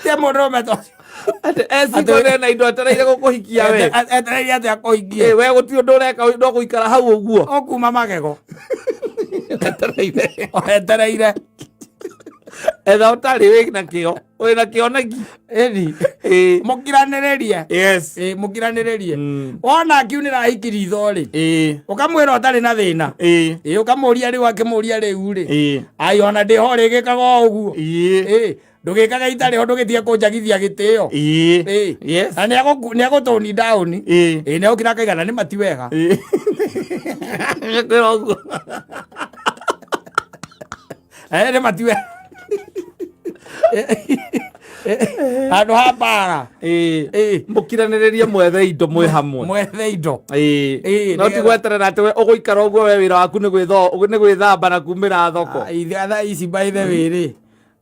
Tia mũndũrũme ta ũcio. Atĩ e single na ena indo etereire gũkũhikia we. Etereire atĩ akũhikie. Ĩ, we gũtirĩ ũndũ ũreka no gũikara hau ũguo. Ũkuma magego. Etereire. Etereire. Etha ũtarĩ wĩ na kĩo. Wĩ na kĩoneki. Ĩni. Ĩ. Mũkiranĩrĩrie. Yes. Ĩ, mũkiranĩrĩrie. Wona akiunĩra hiki ritho rĩ. Ĩ. Ũkamwĩra ũtarĩ na thĩna. Ĩ. Ĩ, ũkamũria rĩu akĩmũria rĩu rĩ. Ĩ. Ai ona ndĩho rĩgĩkaga o ũguo. Ĩ. Ĩ, ndũgĩkaga itarĩ ho ndũgĩtige kũnjagithia gĩtĩo. Ĩ. Ĩ. Yes. Na nĩ agũtũni down. Ĩ. Ĩ, nĩ agũkira akaigana nĩ mati wega. Ĩ. Kwĩra ũguo. Eh, nĩ mati wega. Handũ ha mbara. Ĩ. Ĩ. Mũkiranĩrĩrie mwethe indo mwĩ hamwe. Mwethe indo. Ĩ. Ĩ, No ti nĩgetha- gweterera atĩ we ũgũikara ũguo we wĩra waku nĩ gwĩtho- nĩ gwĩthamba na kumĩra thoko. Ai, thaa ici by the way rĩ.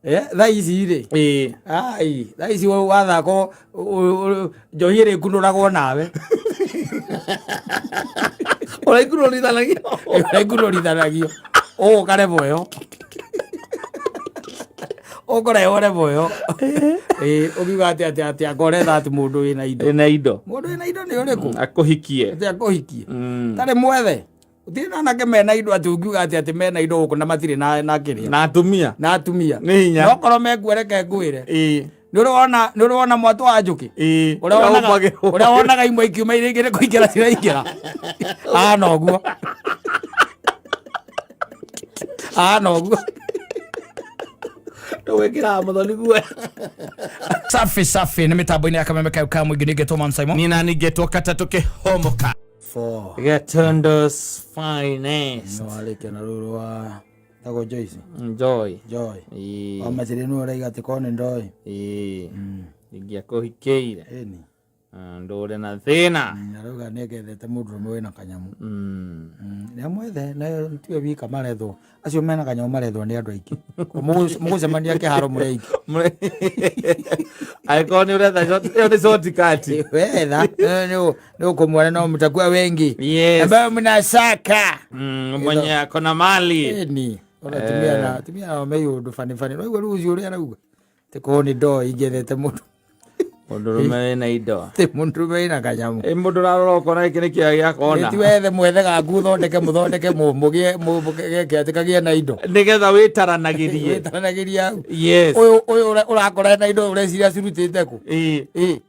Eh, thaa ici rĩ. Ĩ. Ai, thaa ici wathako njohi ĩrĩkunũragwo nawe. Ũraikunũrithanagio. Ĩrĩkunũrithanagio. Ũgũka level ĩyo. Ũkũrehwo level ĩyo. Ĩ, ũkiuga atĩ atĩ atĩ anga ũretha atĩ mũndũ wĩna indo. Ĩna indo. Mũndũ wĩna indo nĩ ũrĩkũ? Akũhikie. Atĩ akũhikie. Tarĩ mwethe. Gũtirĩ na anake mena indo atĩ ũngiuga atĩ atĩ mena indo gũkũ na matirĩ na na kĩrĩa. Na atumia. Na atumia. Nĩ hinya. No korwo mekuo reke ngwĩre. Ĩ. Nĩ ũrĩ wona nĩ ũrĩ wona mwatũ wa njũkĩ? Ĩ. Ũrĩa wonaga Ũmbagĩrwo. ũrĩa wonaga imwe ikiuma iria ingĩ nĩ kũingĩra ciraingĩra. Ahana ũguo. Ahana ũguo. Ndũgwĩkĩraga mũthoni guoya. Safi safi nĩ mĩtambo-inĩ ya kameme kayo ka mũingĩ ningĩ Thomas Simon. Nĩ nani ngetwo katatũ kĩhomoka. Four. Gatundo's finest. No arĩkia na rũrũ rwa tagwo Joyce. Joy. Joy. Ĩĩ. O meciri nĩ ũraiga atĩ korwo nĩ ndoĩ. Ĩĩ. Ingĩakũhikĩire. Ĩni. Ndũre na thĩna. Arauga nĩ agethete mũndũrũme wĩna kanyamũ. Nĩ amwethe na tiwe wika marethwo. Acio mena kanyamũ marethwo nĩ andũ aingĩ. Mũgũcemania kĩharo mũrĩ aingĩ. Angĩkorwo nĩ ũretha ĩyo nĩ shortcut. Wetha nĩ ũkũmuona no mtakuwa wengi. Yes. Ambayo mnasaka. Mwenye ako na mali. Ĩni. Ona tumia na tumia nao me ũndũ bani bani. Ũraigua rĩu ũcio ũrĩa arauga. Atĩ korwo nĩ ndoo ingĩethete mũndũ. Mũndũrũme wĩna indo. Atĩ mũndũrũme wĩna kanyamũ. Ĩ mũndũ ũrarora ũkona gĩkĩ nĩ kĩoya gĩa kona. Ti wethe mwethe gaku ũthondeke mũthondeke mũgĩe mũgeke atĩ kagĩe na indo. Nĩgetha wĩtaranagĩrie. Wĩtaranagĩrie hau. Yes. Ũyũ ũyũ ũrakora ena indo ũreciria cirutĩte kũ? Ĩ. Ĩ.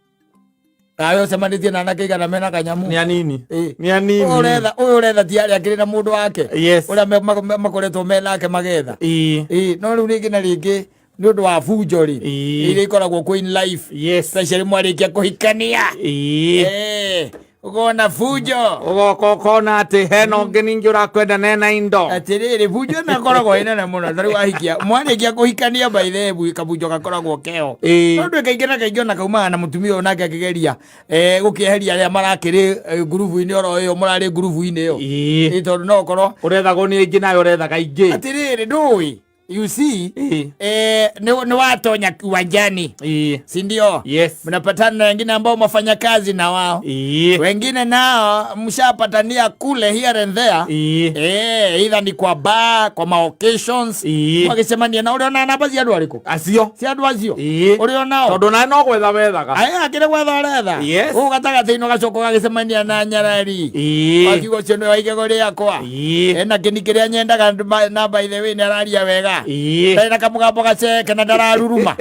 Nawe ũcemanĩtie na anake igana mena kanyamũ. Nĩ anini. Ĩ. Nĩ anini. Ũyũ ũretha ũyũ ũretha ti arĩa akĩrĩ na mũndũ wake. Yes. Ũrĩa makoretwo me nake magetha. Ĩ. Ĩ, no rĩu rĩngĩ na rĩngĩ nĩ ũndũ wa bunjo rĩ Ĩĩ. iria ikoragwo kwĩ in life Yes. especially mwarĩkia kũhikania Ĩĩ. Eh, ũkona bunjo Ũgoka ũkona atĩ hena ũngĩ ningĩ ũrakwenda na ena indo. atĩrĩrĩ bunjo ĩno ĩkoragwo ĩ nene mũno tarĩu wahikia mwarĩkia kũhikania by the way kabunjo gakoragwo keho Ĩĩ. tondũ kaingĩ na kaingĩ ona kaumaga na mũtumia ũyũ nake akĩgeria eh, gũkĩeheria arĩa marakĩrĩ eh, ngurubu-inĩ oro ĩyo mũrarĩ ngurubu-inĩ ĩyo Ĩĩ. Ĩ, tondũ no ũkorwo Ũrethagwo nĩ aingĩ nawe ũrethaga aingĩ. atĩrĩrĩ ndũĩ you see Ĩĩ. eh, ni watonya uwanjani Ĩĩ. si ndio? Yes. Mnapatana na wengine ambao mafanya kazi na wao Ĩĩ. wengine nao mshapatania kule here and there Ĩĩ. eh, either ni kwa bar kwa ma occasions Ĩĩ. magĩcemania na ũrĩona namba cia andũ arĩkũ Acio. cia andũ acio Ĩĩ. ũrĩonao Tondũ nawe no gwetha wethaga. aya akĩrĩ gwetha ũretha Yes. ũũ gatagatĩ-inĩ ũgacoka ũgagĩcemania na nyarari Ĩĩ. wakiuga ũcio nĩwe wa igego rĩakwa Ĩĩ. ena kĩni kĩrĩa nyendaga na by the way nĩ araria wega Ĩĩ. ndarĩ na kamũgambo gaceke na ndararuruma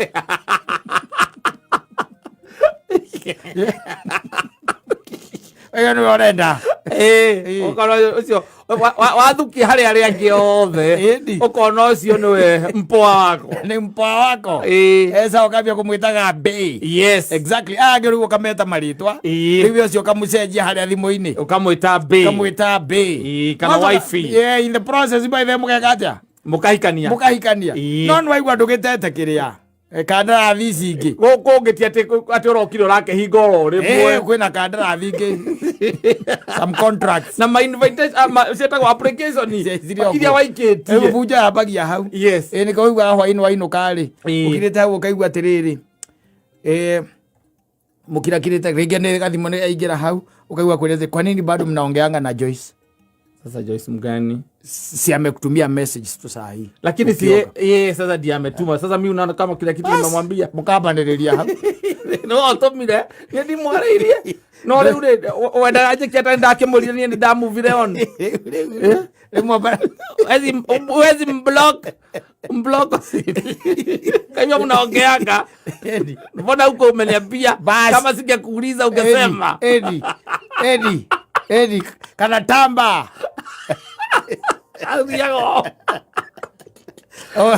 ũyũ nĩwe ũrenda Ĩĩ. Ĩĩ. Ũkona ũcio wathukia harĩ arĩa angĩ othe. Ĩni. Ũkona ũcio nĩwe mpoa wako. nĩ mpoa wako Ĩĩ. esa ũkambia kũmwĩtaga mbĩ Yes. exactly aya angĩ rĩu ũkameta marĩtwa Ĩĩ. rĩu ũcio ũkamũcenjia harĩa thimũ-inĩ Ũkamwĩta mbĩ. ũkamwĩta mbĩ Ĩĩ, kana wifey. yeah, in the process by the mũgeka atĩa Mũkahikania. mũkahikania Ĩĩ. no nĩwaigua ndũgĩtete kĩrĩa Eh, kandarathi ici ingĩ Gũkũ ũngĩ ti atĩ atĩ ũrokire ũrakĩhinga oro rĩmwe. Eh, kwĩna kandarathi ingĩ some contracts Na ma invitation ah, ciĩtagwo application Zirĩ o iria kuo. waikĩtie. Rĩu bunjo yambagia hau Yes. ĩ nĩkĩo ũiguaga hwainĩ wainũka rĩ Ĩĩ. ũkirĩte hau ũkaigua atĩrĩrĩ eh, mũkirakirĩte rĩngĩ nĩ gathimũ nĩ aingĩra hau ũkaigua kwĩra atĩ kwa nini bado mnaongeanga na Joyce Sasa Joyce mgani? Si amekutumia message tu saa hii. Lakini si Ukioga. yeye sasa ndiye ametuma. Sasa mimi unaona kama kila kitu nimemwambia. Mukambanĩrĩria hau. No atũmire niĩ ndimwarĩirie no rĩu rĩ wendaga njĩke atĩ ndakĩmũrire niĩ nĩndamuvire on. Rĩu mwamba- Huwezi mblock mblock kahiyo mnaongeanga. Edi. Mbona huko umeniambia? Basi. Kama singekuuliza ungesema. Edi, Edi, Edi, kanatamba. Athiaga o. Oh,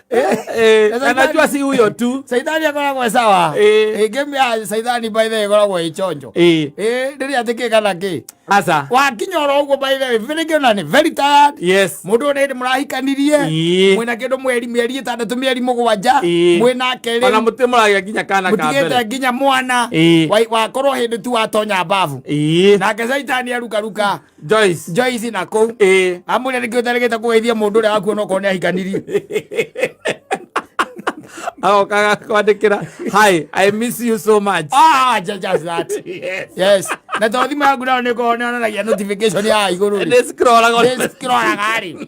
Eh, Sasa anajua si huyo tu. Saithani akoragwo e sawa. Eh. Eh, game ya Saithani by the way ĩkoragwo ĩ chonjo. Eh. Eh, rĩrĩa atĩ kĩ kana kĩ. Asa. Wakinya oro ũguo by the way, rĩngĩ ona nĩ very tired. Yes. Mũndũ ũyũ nĩ hĩndĩ mũrahikanirie. Ĩĩ. Mwĩna kĩndũ mweri mĩeri ĩtandatũ mĩeri mũgwanja. Ĩĩ. Mwĩnake Ona rĩu. mũtirĩ mũragĩa nginya kana ka Mũtigĩte mbere. nginya mwana. Ĩĩ. Wakorwo hĩndĩ tu watonya mbabu. Ĩĩ. Nake Saitani arukaruka. Joyce. Joyce na kũu. Ĩĩ. Amwĩra nĩkĩ ũtaregete kũgeithia mũndũ ũrĩa waku onokorwo nĩ ahikanirie. Agokaga kwandĩkĩra hi, I miss you so much. Ah, just that. Yes. Yes. Na tondũ thimũ yaku nayo nĩkoragwo nĩyonanagia notification ya igũrũ rĩ. Nĩ scrollaga. Nĩ scrollaga rĩ.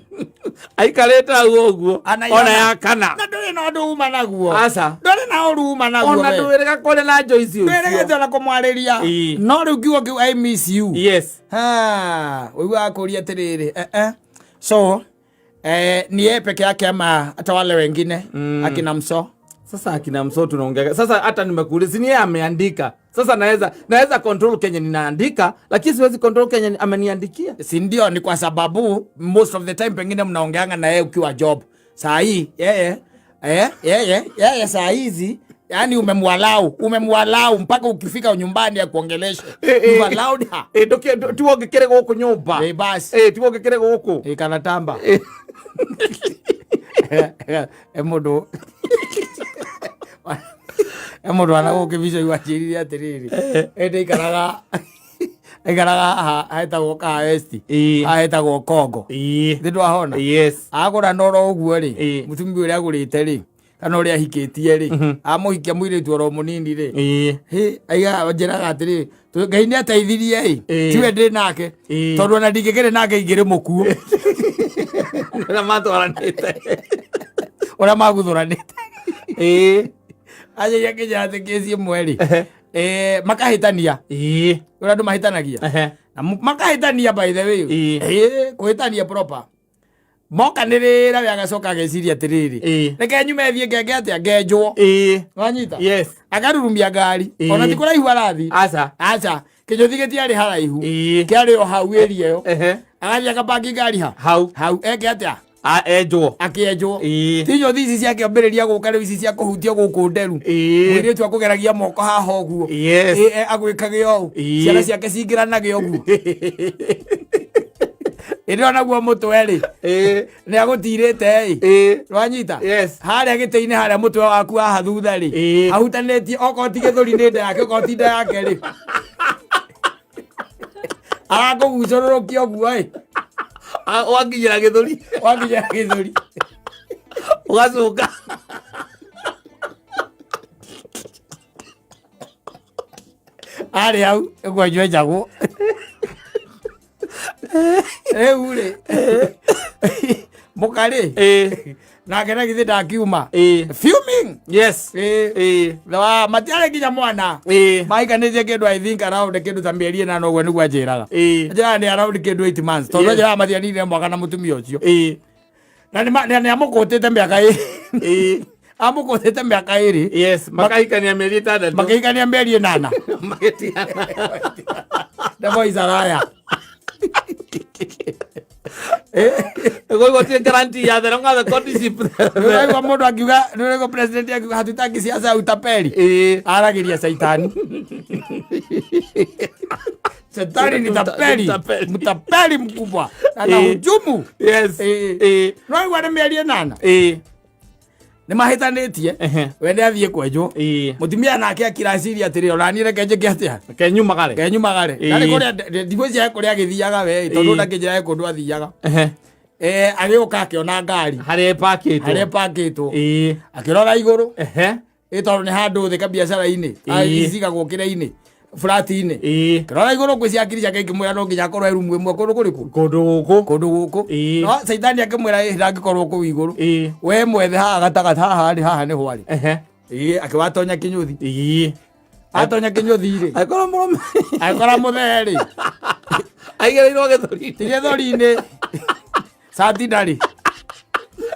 Aikarĩte hau ũguo. Anaiona. Ona ya kana. Na ndũrĩ na ũndũ uma naguo. Aca. Ndũrĩ na ũru uma naguo. Ona we. ndwĩrĩga kwaria na Joyce ũcio. Ndwĩrĩgĩte ona kũmwarĩria. Ĩĩ. No rĩu kiugo kĩu I miss you. Yes. Ha, ũiguaga kũria atĩrĩrĩ. Eh, eh. So, eh, ni yeye peke yake ama hata wale wengine akina Mso? Sasa akina Mso tunaongea. Sasa hata nimekuuliza, si ni yeye ameandika. Sasa naweza control kenye ninaandika, lakini siwezi control kenye ameniandikia. Si ndio? Ni kwa sababu most of the time pengine mnaongeanga na yeye ukiwa job. Saa hii yeye eh, yeye saa hizi yani umemwalau mpaka ukifika nyumbani akuongeleshe. You've allowed her. Eh, nduki tiwo ngĩkĩrĩ gũkũ nyũmba. Eh, basi. Eh, tiwo ngĩkĩrĩ gũkũ. Eh, kanatamba. E mũndũ e mũndũ wana gũkũ bica iwanjĩrire atĩrĩrĩ ĩndĩ aikaraga haha hetagwo Kahawa West. Ĩĩ. Haha hetagwo Kongo. Ĩĩ. Thĩ ndwahona. Yes. Agũra na oro ũguo rĩ, Ĩĩ. mũtumia ũrĩa agũrĩte rĩ, kana ũrĩa ahikĩtie rĩ, amũhikia mũirĩtu oro mũnini rĩ, Ĩĩ. hĩ aiga njĩraga atĩrĩrĩ, Ngai nĩ ateithirie ĩ, Ĩĩ. tiwe ndĩ nake, Ĩĩ. tondũ ona ndingĩkĩrĩ nake ingĩrĩ mũkuũ. Ũrĩa matwaranĩte. Ũrĩa maguthũranĩte. Ĩĩ. Anjagia nginya atĩ kĩci ĩmwe rĩ, eh, makahĩtania. Ĩĩ. Ũrĩa andũ mahĩtanagia. Ehe. Na makahĩtania by the way. Ĩĩ. Ĩĩ, kũhĩtania proper. Mokanĩrĩra we agacoka ageciria atĩrĩrĩ, Ĩĩ. reke nyume thiĩ ngenge atĩa ngenjwo. Ĩĩ. Wanyita? Yes. Akarurumia ngari. Ĩĩ. Ona ti kũraihu arathiĩ. Aca. Aca. Kĩnyũthi gĩtiarĩ haraihu. Ĩĩ. Kĩarĩ o hau area ĩyo. Ehe. Agathiĩ akapaki ngari ha? Hau. Hau eke atĩa? A enjwo. Akĩenjwo. Ĩĩ. Ti nyũthi ici ciakĩambĩrĩria gũka rĩu ici cia kũhutio gũkũ nderu. Ĩĩ. Mũirĩtu akũgeragia moko haha ũguo. Yes. Ĩĩ, agwĩkage ũũ. Ĩĩ. Ciana ciake cingĩranage ũguo. Ĩndĩ onaguo mũtwe rĩ, Ĩĩ. nĩ agũtirĩte ĩ. Ĩĩ. Wanyita? Yes. Harĩa gĩtĩ-inĩ harĩa mũtwe waku haha thutha rĩ, Ĩĩ. ahutanĩtie okorwo ti gĩthũri nĩ nda yake, okorwo ti nda yake rĩ. Arakũgucũrũrũkia ũguo ĩ. Wakinyĩra gĩthũri. Wakinyĩra gĩthũri. Ũgacũnga. Arĩ hau ĩkwenjwo enjagwo. Rĩu rĩ, mũka rĩ, Ĩĩ. nake na githĩ ndakiuma. Ĩĩ. Fuming. Yes. Ĩĩ. Ĩĩ. Na matiarĩ nginya mwana. Ĩĩ. Mahikanĩtie kĩndũ I think around kĩndũ ta mĩeri ĩnana ũguo nĩguo anjĩraga. Ĩĩ. Anjĩraga nĩ around kĩndũ 8 months. Tondũ Yes. anjĩraga matianire mwaka na mũtumia ũcio. Ĩĩ. Na nĩ amũkũtĩte mĩaka ĩrĩ. Ĩĩ. Amũkũtĩte mĩaka ĩrĩ. Yes. Makahikania mĩeri ĩtandatũ. Makĩhikania mĩeri ĩnana. Magĩtigana. The boys are liar. Koguo gũtirĩ guarantee ya the longer the courtship. Nĩũraigua mũndũ akiuga, nĩũraigua president akiuga hatutaki siasa ya utapeli. Ĩĩ. Aragĩria Saitani. Shetani ni tapeli. Mtapeli. Mtapeli mkubwa. Anahujumu. Yes. Ĩĩ. Ĩĩ. Nĩwaigua nĩ mĩeri ĩnana. Ĩĩ. Nĩ mahĩtanĩtie. Ehe. We nĩ athiĩ kwenjwo. Ĩĩ. Mũtumia nake akiraciria atĩrĩ ona niĩ reke njĩke atĩa. Reke nyumagare. Kenyumagare. Ĩĩ. Ndarĩ kũrĩa ndigwĩciria he kũrĩa agĩthiaga we tondũ Ĩĩ. ndakĩnjĩra he kũndũ athiaga. Ehe. Eh, agĩũka akĩona ngari Harĩa ĩpakĩtwo. harĩa ĩpakĩtwo. Ĩĩ. Akĩrora igũrũ. Ehe. Ĩ tondũ nĩ handũ thĩ kabiacara-inĩ. Ĩĩ. Icigagwo kĩrĩa-inĩ. Flat-inĩ. Kĩrora igũrũ ngwĩciria hakiri ciake ikĩmwĩra no nginya akorwo e rumu ĩmwe kũndũ kũrĩkũ? Kũndũ gũkũ. Kũndũ gũkũ. No caitani akĩmwĩra ĩ ndangĩkorwo kũu igũrũ. We mwethe haha gatagatĩ, haha rĩ, haha nĩho arĩ. Ĩĩ, akĩwatonya kĩnyũthi. Atonya kĩnyũthi rĩ, Agĩkora mũrũme. Agĩkora mũthee rĩ. Aigĩrĩirwo gĩthũri. Ti gĩthũri-inĩ, cati ndarĩ.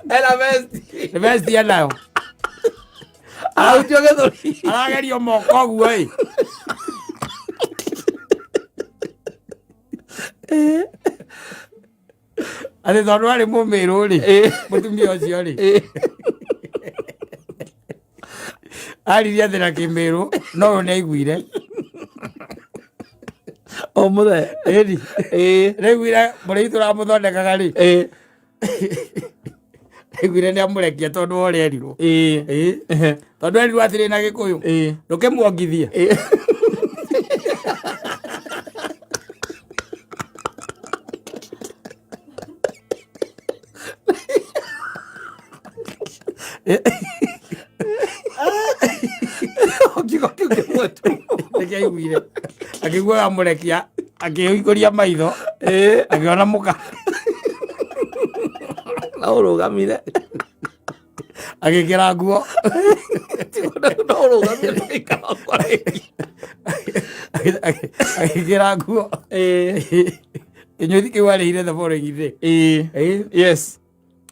Ena vesti. Nĩ vesti enayo. Arahutio gĩthũri. Aragerio moko ũguo ĩ. Atĩ tondũ arĩ mũmĩrũ rĩ, mũtumia ũcio rĩ, aririe atĩ na kĩmĩrũ, no ũyũ nĩ aiguire. O mũthee. Ĩni. Nĩaiguire mũrĩi tũramũthondekaga rĩ, aiguire nĩ amũrekia tondũ wa ũrĩa erirwo. Ĩĩ. Tondũ erirwo atĩrĩ na Gĩkũyũ, ndũkĩmuongithie. Kiugo kĩu kĩmwe tu. Nĩkĩo aiguire akĩigua amũrekia, akĩhingũria maitho, akĩona mũka. Na ũrũgamire. Agĩkĩra nguo. No ũrũgamire ndũgĩikara ũguo rĩngĩ. Agĩkĩra nguo. Kĩnyũthi kĩu arĩhire the following day.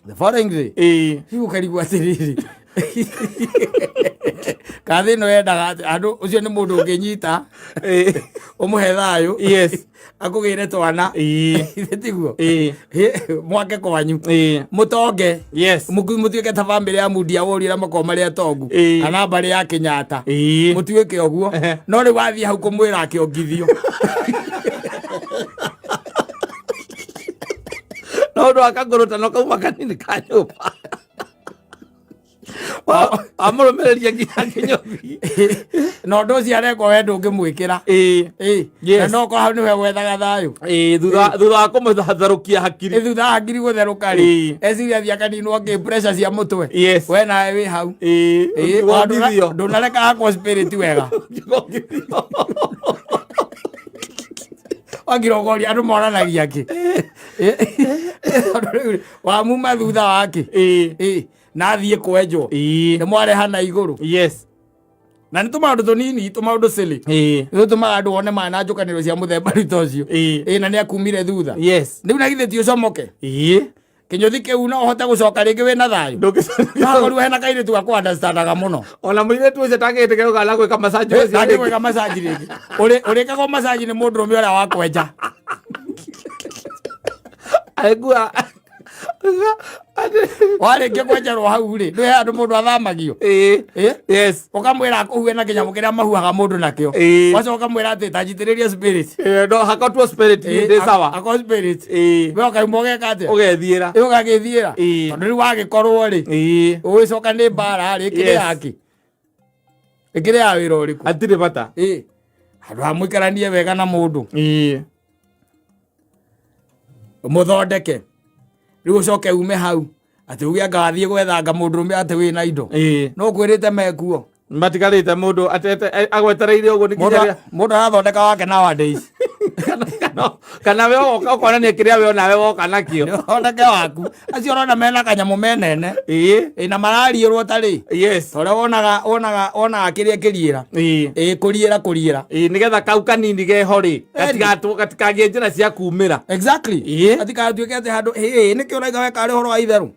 The following day. Rĩu ũkarigwo atĩrĩrĩ, kathĩ ĩno yendaga atĩ andũ ũcio nĩ mũndũ ũngĩnyita, ũmũhe thayũ, akũgĩre twana. Ithe tiguo? Mwake kwanyu, mũtonge, mũtuĩke ta bamĩrĩ ya Mundia Wori arĩa makoragwo marĩ atongu, kana mbarĩ ya Kenyatta, mũtuĩke ũguo. No rĩu wathiĩ hau kũmwĩra akĩongithio. No ũndũ wa kangũrũtano kauma kanini ka nyũmba amũrũmĩrĩria nginya kĩnyũthi. Na ũndũ ũcio arekwo we ndũngĩmwĩkĩra. Na no korwo hau nĩwe gwethaga thayũ. Ĩĩ, thutha wa kũmũtharũkia hakiri. Ĩ, thutha wa hakiri gũtherũka rĩ, eciria athiĩ akaninwo kĩ pressure cia mũtwe. We nawe wĩ hau. Ĩ, Wongithio. Ndũnareka hakwo spirit wega. Wongithio. Wagira ũkoria andũ moranagia kĩ. Tondũ rĩu wamuma thutha wake, ĩ, na athiĩ kwenjwo, nĩ mwareha na igũrũ. Na nĩ tũmaũndũ tũnini, tũmaũndũ silly, nĩ tũtũmaga andũ one mana njũkanĩro cia mũthemba rĩu ta ũcio. Ĩ, na nĩ akumire thutha. Rĩu na githĩ ti ũcomoke kĩnyũthi kĩu no ũhote gũcoka rĩngĩ wĩna thayũ? Akorwo hena kairĩtu gakũ understandaga mũno. Ona mũirĩtu ũcio tangĩtĩkĩra gũkana gwĩka massage ũcio ndangĩ rĩngĩ. Gwĩka massage rĩngĩ. Ũrĩkagwo massage nĩ mũndũrũme ũrĩa wakwenja. Aigua Warĩkia kwenjerwo hau rĩ, ndwĩ handũ mũndũ athamagio. Ĩ? Ũkamwĩra akũhuhe na kĩnyamũ kĩrĩa mahuhaga mũndũ nakĩo. Wacoka ũkamwĩra atĩ ta njitĩrĩria spirit. No hakotwo spirit. Ndĩ sawa. Ako spirit. We ũkauma ũgeka atĩa? Ũgethiĩra. Ĩ, ũgagĩthiĩra. Tondũ rĩu wagĩkorwo rĩ, ũgĩcoka nĩ mbara rĩ, ĩkĩrĩ yake, ĩkĩrĩ ya wĩra ũrĩkũ? Hatirĩ bata. Ĩ, handũ ha mũikaranie wega na mũndũ, mũthondeke, rĩu ũcoke ume hau atĩ uge anga wathiĩ gwethanga mũndũrũme atĩ wĩna indo. No kwĩrĩte mekuo. Matigarĩte mũndũ atete agwetereire ũguo nĩ Mũndũ nginya rĩrĩa- mũndũ arathondeka wake nowadays. Kana we woka ũkonania kĩrĩa we onawe woka nakĩo. Thondeke waku. Acio ũrona mena kanyamũ menene. Ĩ, na marariĩrwo tarĩ torĩa wonaga kĩrĩa kĩriĩra. Ĩ, kũriĩra kũriĩra. Ĩĩ, nĩgetha kau kanini geho rĩ, gatikagĩe njĩra cia kumĩra. Exactly. Atikatuĩke atĩ handũ ĩ nĩkĩo ũraiga we karĩ ũhoro wa itherũ,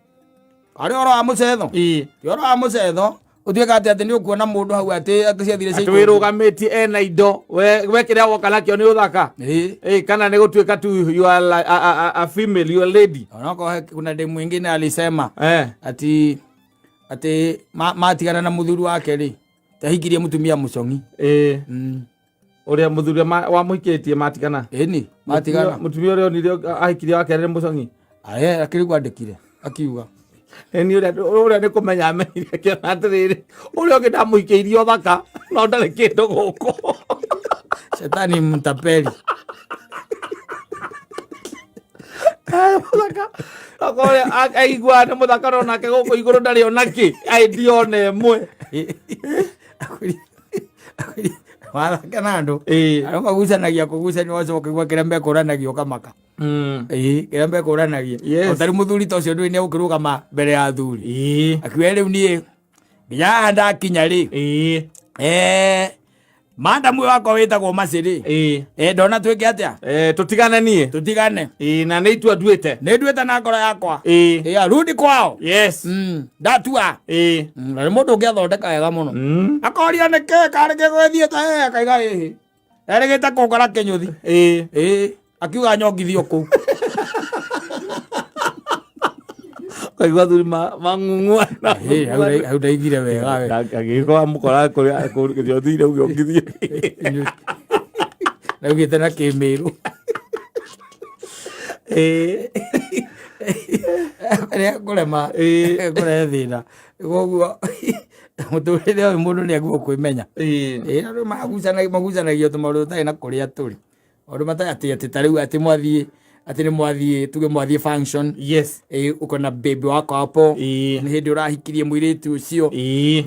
karĩ ũhoro wa mũcetho. Ti ũhoro wa mũcetho ũtuĩke atĩ nĩ ũkuona mũndũ hau atĩ ciathire Atĩ wĩrũgamĩtie ena indo, we kĩrĩa woka nakĩo nĩ ũthaka. Ĩĩ, kana nĩ gũtuĩka tu you are like a female, you are lady. Onokorwo kuna demu mwingine alisema ati matigana na mũthuri wake rĩ, tahikirie mũtumia mũcong'i. Ũrĩa mũthuri wamũhikĩtie matigana? Ĩni, matigana. Mũtumia ũrĩa onire ahikirie wa kerĩ nĩ mũcong'i? Aye, akĩrĩ kwandĩkire akiuga. Ĩni, ũrĩa nĩ kũmenya amenyire akĩona atĩrĩrĩ, ũrĩa ũngĩ ndamũhikĩirie ũthaka no ndarĩ kĩndũ gũkũ. Shetani mtapeli. Ai, mũthaka. Okorwo ũrĩa aiguaga nĩ mũthaka no nake gũkũ igũrũ ndarĩ ona kĩ aindi ona ĩmwe. Wathake na andũ. Ĩĩ. Andũ magucanagia kũgucania ũgacoka ũkaigua kĩrĩa mekũranagia ũkamaka. Ĩĩ, kĩrĩa mekũranagia. Yes. O tarĩu mũthuri ta ũcio ndũĩ nĩ egũkĩrũgama mbere ya athuri. Ĩĩ. Akiuga rĩu niĩ nginya haha ndakinya rĩ. Ĩĩ. Eh, madam ũyũ wakwa wĩtagwo Mercy rĩ. Ĩĩ. Eh, ndona twĩke atĩa? Eh, tũtigane niĩ. Tũtigane. Ĩĩ, na nĩ itua nduĩte. Nĩ nduĩte na ngoro yakwa. Ĩĩ. Ĩĩ, arudi kwao. Yes. Ndatua. Ĩĩ. Na nĩ mũndũ ũngĩ athondeka wega mũno. Akoria nĩ kĩ karĩ gĩgũgĩthiĩte ĩ akaiga ĩhĩ. Erĩgĩte kũngora kĩnyũthi. Ĩĩ. Ĩĩ, akiuga nyongithio kũu. Kaigua athuri mang'ung'uana. Ĩĩ, hau ndaiguire wega we. Agĩkorwo amũkora kũrĩa kũrĩa ũthire ũgĩongithio. Ndaugĩte na kĩmĩrũ. Ĩĩ. Rĩrĩa ngũrema Ĩĩ. ngũrehe thĩna. Koguo mũtũrĩre ũyũ mũndũ nĩ agĩrĩirwo kwĩmenya. Ĩĩ. Ĩĩ, andũ magucanagia tũmaũndũ tũtarĩ na kũrĩa tũrĩ. Maũndũ matarĩ atĩ atĩ ta rĩu atĩ mwathiĩ atĩ nĩ mwathiĩ tuge mwathiĩ function. Yes. Ĩĩ, uko na baby wako hapo. Ĩĩ. Nĩ hĩndĩ ũrahikirie mũirĩtu ũcio. Ĩĩ.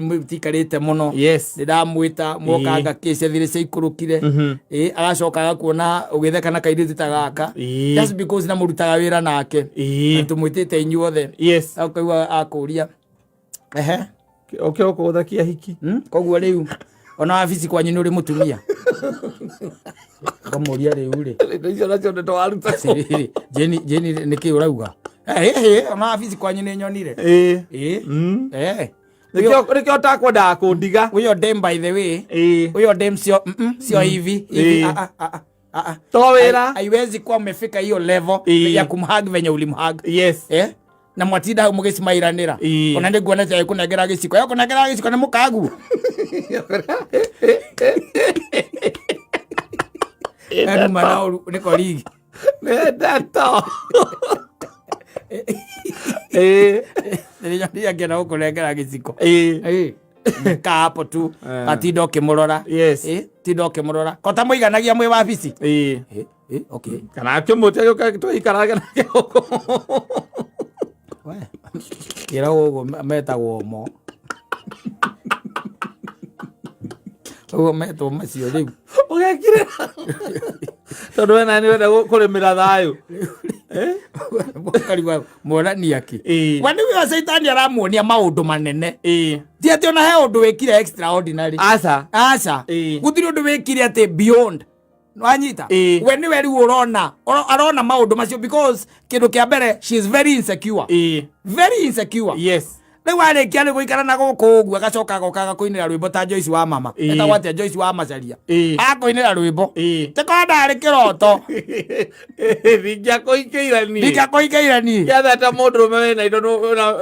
Mũtikarĩte mũno. Yes. Nĩ ndamwĩta mwokanga kĩ ciathire ciaikũrũkire. Ĩĩ, agacoka agakuona ũgĩtheka na kairĩtu ta gaka. Ĩĩ. Just because na mũrutaga wĩra nake. Ĩĩ. Na tũmwĩtĩte inyuothe. Yes. Akaigua akũria. Ehe. Oke ũkũgũthakia hiki. Koguo rĩu ona wabici kwanyu nĩ ũrĩ mũtumia. Ũkamũria rĩu rĩ. Indo icio nacio nĩ twaruta. Atĩrĩrĩ, Jane Jane nĩ kĩ ũrauga? Ĩhĩ, ona wabici kwanyu nĩ nyonire. Ĩĩ. Ĩĩ. Eh. Nĩkĩo ũtakwendaga kũndiga. Huyo dem by the way. Ĩĩ. Huyo dem sio sio hivi hivi. Ĩĩ. Ah, ah, ah, ah. To wĩra. Haiwezi kuwa umefika hiyo level Ĩĩ. ya kumhug venye ulimhug. Yes. Eh? Na mwatinda hau mũgĩcimairanĩra. Ĩĩ. Ona nĩ nguona ta ĩkũnengera gĩciko. Ĩkũnengera gĩciko nĩ mũkagu. Enu mana nĩ korigi. Nĩ ndeto. Ĩĩ. Nĩnyonire akĩenda gũkũnengera gĩciko. Ĩĩ. Ĩĩ. Kaa hapo tu. Atinda ũkĩmũrora. Yes. Ĩĩ, tinda ũkĩmũrora. Ko ta mũiganagia mwĩ wabici. Ĩĩ. Ĩĩ, ĩĩ, okay. Kana akĩmũtia gĩũka tũikarage nake gũkũ. We, kĩragwo ũguo metagwo mo. Ũguo metwo macio rĩu. Ũgekire. Tondũ we nani wenda kũrĩmĩra thayũ. Mũkarigwo muonania kĩ. Ĩĩ. We nĩwe caitani aramuonia maũndũ manene. Ĩĩ. Ti atĩ ona he ũndũ wĩkire extraordinary. Aca. Aca. Ĩĩ. Gũtirĩ ũndũ wĩkire atĩ beyond. Wanyita? Ĩĩ. We nĩwe rĩu ũrona arona maũndũ macio because kĩndũ kĩa mbere she is very insecure. Ĩĩ. Very insecure. Yes. Rĩu arĩkia nĩ gũikara na gũkũ ũguo agacoka agoka agakũinĩra rwĩmbo ta Joyce wa mama. Ĩĩ. Etagwo atĩa Joyce wa Macharia. Ĩĩ. Akũinĩra rwĩmbo. Ĩĩ. Tĩkorwo ndarĩ kĩroto. Ndingĩakũhikĩire niĩ. Ndingĩakũhikĩire niĩ. Kĩathete mũndũrũme wĩna indo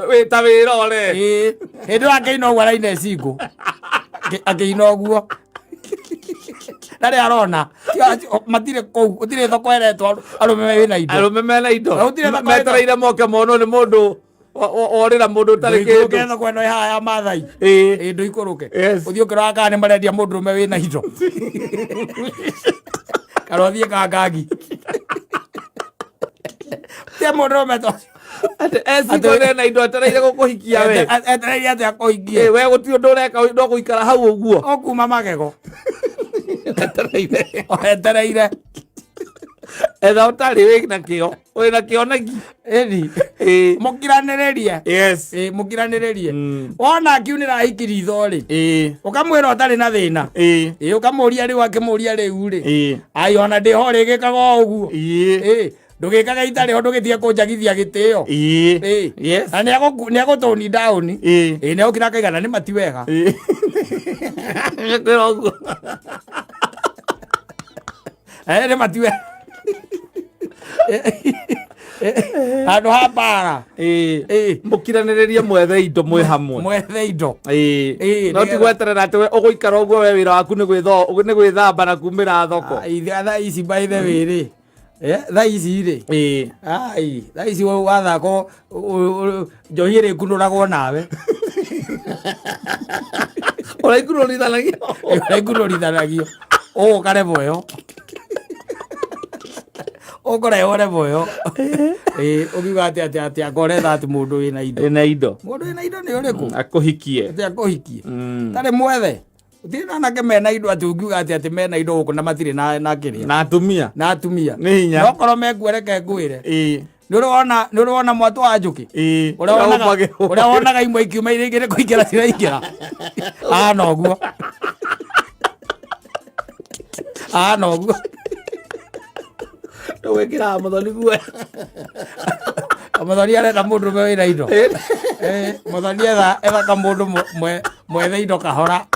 wĩ ta wĩra ũre. Ĩĩ. Hĩndĩ ĩyo akĩina ũguo araina ĩcingũ. Akĩina ũguo. Na rĩ arona. Matirĩ kũu. Gũtirĩ thoko ĩretwo arũme wĩna indo. Arũme mena indo. Gũtirĩ thoko Metereire moke monwo nĩ mũndũ orĩra mũndũ ũtarĩ Ndũikũrũke kĩndũ. thoko ĩno ĩ haha ya Maathai. Ĩĩ. Ĩĩ ndũikũrũke. Yes. Ũthiĩ ũkĩroraga kana nĩ marendia mũndũrũme wĩna indo. Kana ũthiĩ Kangangi. Tia mũndũrũme ta ũcio. Atĩ eciko nena indo etereire gũkũhikia we. Etereire atĩ akũhikie. Ĩĩ, we gũtirĩ ũndũ ũreka no gũikara hau ũguo. O kuma magego. Etereire. Etereire. Etha ũtarĩ wĩna kĩo. Wĩna kĩoneki. Ĩni. Ĩĩ. Mũkiranĩrĩrie. Yes. Ĩĩ mũkiranĩrĩrie. Wona akiunĩra hiki ritho rĩ. Ĩĩ. Ũkamwĩra ũtarĩ na thĩna. Ĩĩ. Ĩĩ ũkamũria rĩu akĩmũria rĩu rĩ. Ĩĩ. Ai ona ndĩho rĩgĩkaga o ũguo. Ĩĩ. Ĩĩ. Ndũgĩkaga itarĩ ho ndũgĩtige kũnjagithia gĩtĩo. Ĩĩ. Ĩĩ. Yes. Na nĩagũtũni down. Ĩĩ. Ĩĩ nĩagũkira akaigana nĩ mati wega. Ĩĩ. Kwĩra ũguo. Nĩ mati wega. Handũ ha mbara. Ĩĩ. Ĩĩ. Mũkiranĩrĩrie mwethe indo mwĩ hamwe. Mwethe indo. Ĩĩ. Ĩĩ, No ti nĩgetha- gweterera atĩ we ũgũikara ũguo we wĩra waku nĩ gwĩthamba na kumĩra thoko. Ai, thaa ici by the way rĩ. Thaa ici rĩ. Ĩĩ. Ai, thaa ici wathako njohi ĩrĩkunũragwo nawe. Ũraikunũrithanagia. Ũraikunũrithanagio. Ũgũka level ĩyo. Ũkũrehwo level ĩyo. Ĩĩ, ũkiuga atĩ atĩ atĩ anga ũretha atĩ mũndũ wĩna indo. Wĩna indo. Mũndũ wĩna indo nĩ ũrĩkũ? Akũhikie. Atĩ akũhikie. Tarĩ mwethe. Gũtirĩ na anake mena indo atĩ ũngiuga atĩ atĩ mena indo gũkũ na matirĩ na kĩrĩa. Na atumia. Na atumia. Nĩ hinya. No korwo mekuo reke ngwĩre. Ĩĩ. Nĩ ũrĩ wona, nĩ ũrĩ wona mwatũ wa njũkĩ? Ĩĩ. Ũrĩa wonaga, Ũrĩa ũrĩa wonaga imwe ikiuma iria ingĩ nĩ kũingĩra ciraingĩra. Ahana ũguo. Ahana ũguo. Wĩkĩraga mũthoni guoya. Mũthoni arenda mũndũ ũmwe wĩna indo. Mũthoni etha kamũndũ mwethe indo kahora.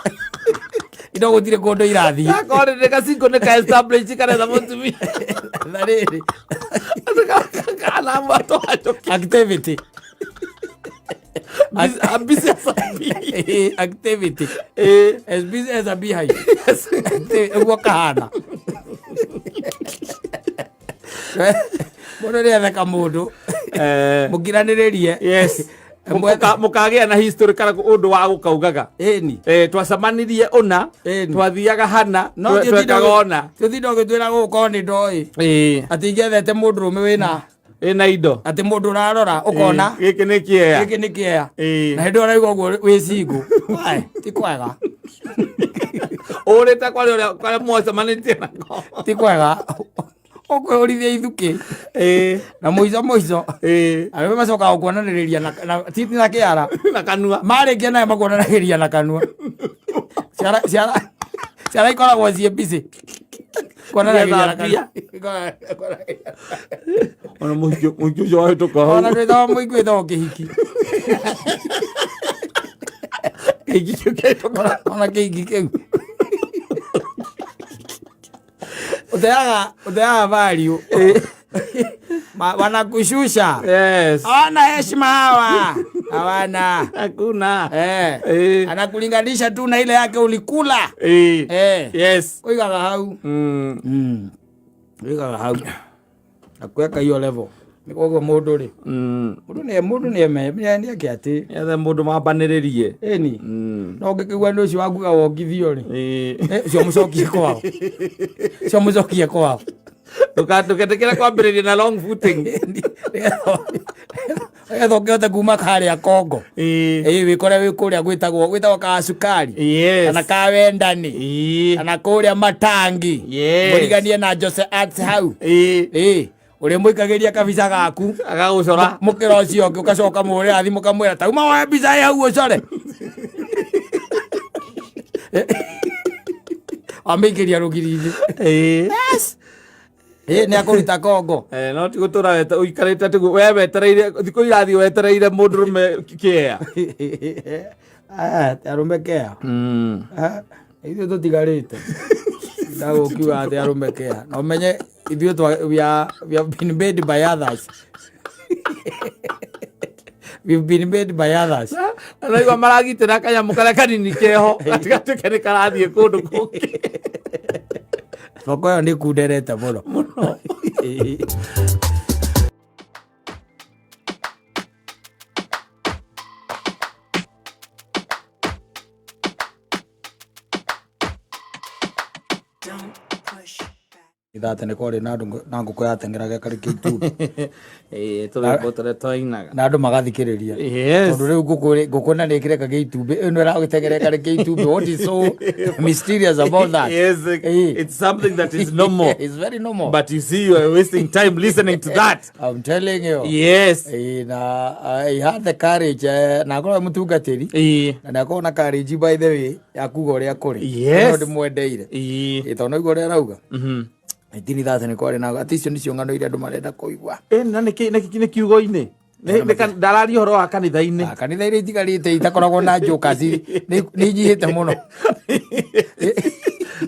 Indo gũtirĩ kũndũ irathiĩ. Akorwo nĩ gacingo nĩ ka establish karetha mũtumia. Na rĩrĩ. Kana mwatũ wa njũkĩ. Activity. Busy as a bee. Activity. Ĩĩ. As busy as a beehive. Ũguo kahana. Mũndũ nĩ ethe kamũndũ. Mũkiranĩrĩrie. Yes. Mũkagĩa na history kana ũndũ wa gũkaugaga. Ĩni. Twacemanirie ũna, Ĩni. twathiaga hana, No twekaga ũna. tũtinda ũgĩtwĩra gũkũ nĩ ndoĩ. Ĩĩ. Atĩ ingĩethete mũndũrũme wĩna Ĩna indo. Atĩ mũndũ ũrarora ũkona. Gĩkĩ nĩ kĩea. Gĩkĩ nĩ kĩea. Ĩĩ. Na hĩndĩ ĩyo ũraigua ũguo wĩ single. Ae, ti kwega. Ũrĩte kwarĩ ũrĩa kwarĩa mwacemanĩtie nako. Ti kwega. Ũkwĩhũrithia ithukĩ. Ĩĩ. Na mũico mũico. Ĩĩ. Arũme macokaga gũkuonanĩrĩria na ti na kĩara. Na kanua. Marĩkia nayo makuonanagĩria na kanua. Ciara ciara ciara ikoragwo ciĩ busy. Kuonanagĩria na kanua. Ona mũhiki mũhiki ũcio wahĩtũka hau. Ona ndwĩtaga mũhiki wĩtagwo kĩhiki. Kĩhiki kĩu kĩahĩtũka. Ona kĩhiki kĩu. Uteaga uteaga value. Wanakushusha. Yes. Hawana heshima hawa. Hawana. Hakuna. Anakulinganisha tu na ile yake ulikula. Yes. Uigaga hau. Uigaga hau. Akuweka hiyo level. Nĩ koguo mũndũ rĩ. Mũndũ nĩ mũndũ nĩ eme nĩ eke atĩ. Ethe mũndũ mambanĩrĩrie. Ĩni. No ũngĩkĩigua nĩ ũcio wakuga wongithio rĩ. Ũcio mũcokie kwao. Ũcio mũcokie kwao. Ndũgetĩkĩre kwambĩrĩria na long footing. Nĩgetha ũkĩhote kuma karĩa Kongo. Ĩĩ wĩkore wĩ kũrĩa gwĩtagwo ka cukari. Yes. Kana ka wendani. Kana kũrĩa matangi. Yes. Mũriganie na Jose Arts hau. Ĩĩ. Ũrĩa mũikagĩria kabica gaku. Agagũcora. Mũkĩra ũcio ũngĩ ũgacoka mũhũrĩra thimũ ũkamwĩra tauma woe mbica ĩ hau ũcore. Wamĩikĩria rũgiri-inĩ. Yes. Ĩĩ nĩ akũruta Kongo. No ti gũtũra ũikarĩte atĩ we wetereire thikũ irathiĩ wetereire mũndũrũme kĩea. Arũme kea. Ithuĩ tũtigarĩte. Ndagũkiuga atĩ arũme kea. Na ũmenye ithuĩ we have been made by others. We've been made by others. Naigua maragitĩra kanyamũ karĩa kanini keho gatigatuĩke nĩ karathiĩ kũndũ kũngĩ. Thoko ĩyo nĩ kunderete mũno. Mũno. Ithaa tene kwarĩ na andũ na ngũkũ yateng'eraga ĩkarekia itumbĩ. Ĩĩ, tũrwĩmbo tũrĩa twainaga. Na andũ magathikĩrĩria. Yes. Tondũ rĩu ngũkũ na nĩ ĩkĩrekagia itumbĩ, ĩno ĩragĩteng'era ĩkarekia itumbĩ. What is so mysterious about that? Yes, Ĩĩ. it's something that is normal. It's very normal. But you see, you are wasting time listening to that. I'm telling you. Yes. Ĩĩ, na I had the courage, na akorwo e mũtungatĩri. Ĩĩ. Na nĩ akorwo na courage by the way ya kuga ũrĩa kũrĩ. Yes. No ndĩmwendeire. Ĩĩ. Ĩĩ, tondũ naigua ũrĩa arauga. 1930 nĩ kwarĩ na atĩ icio nĩcio ng'ano iria andũ marenda kũigua. Na nĩ kiugo-inĩ. Ndararia ũhoro wa kanitha-inĩ. Kanitha iria itigarĩte itakoragwo na jokers nĩ inyihĩte mũno.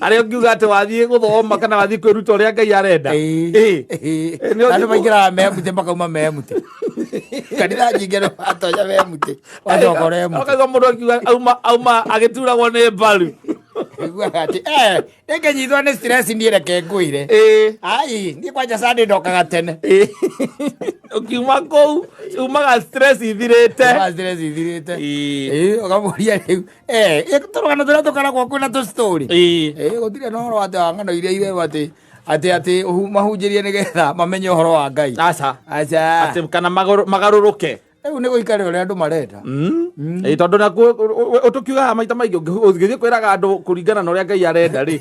Arĩa ũngiuga atĩ wathiĩ gũthoma kana wathiĩ kwĩruta ũrĩa Ngai arenda. Ĩĩ. Ĩĩ. Ĩĩ. Nĩ ũthiĩ Andũ maingĩraga memute makauma memute. Kanitha nyingĩ andũ matonya memute. Wacoka ũremute. Ũkaigua mũndũ akiuga auma agĩturagwo nĩ mbaru. Iguaga atĩ, nĩngĩnyitwo nĩ stress niĩ reke ngwĩre. Ĩĩ. Ai, niĩ kwanja Sunday ndokaga tene. Ĩĩ. Ũkiuma kũu, umaga stress ithirĩte. Umaga stress ithirĩte. Ĩĩ. Ĩĩ, ũkamũria rĩu, tũrũgano tũrĩa tũkoragwo kwĩna tũ story. Ĩĩ. Ĩĩ, gũtirĩ na ũhoro atĩ wa ng'ano iria irerwo atĩ mahunjĩrie nĩgetha mamenye ũhoro wa Ngai. Aca. Aca. Atĩ kana magarũrũke. Rĩu nĩ gũikare ũrĩa andũ marenda. Ĩ tondũ nakuo ũtũkiugaga maita maingĩ ũngĩthiĩ kwĩraga andũ kũringana na ũrĩa Ngai arenda rĩ,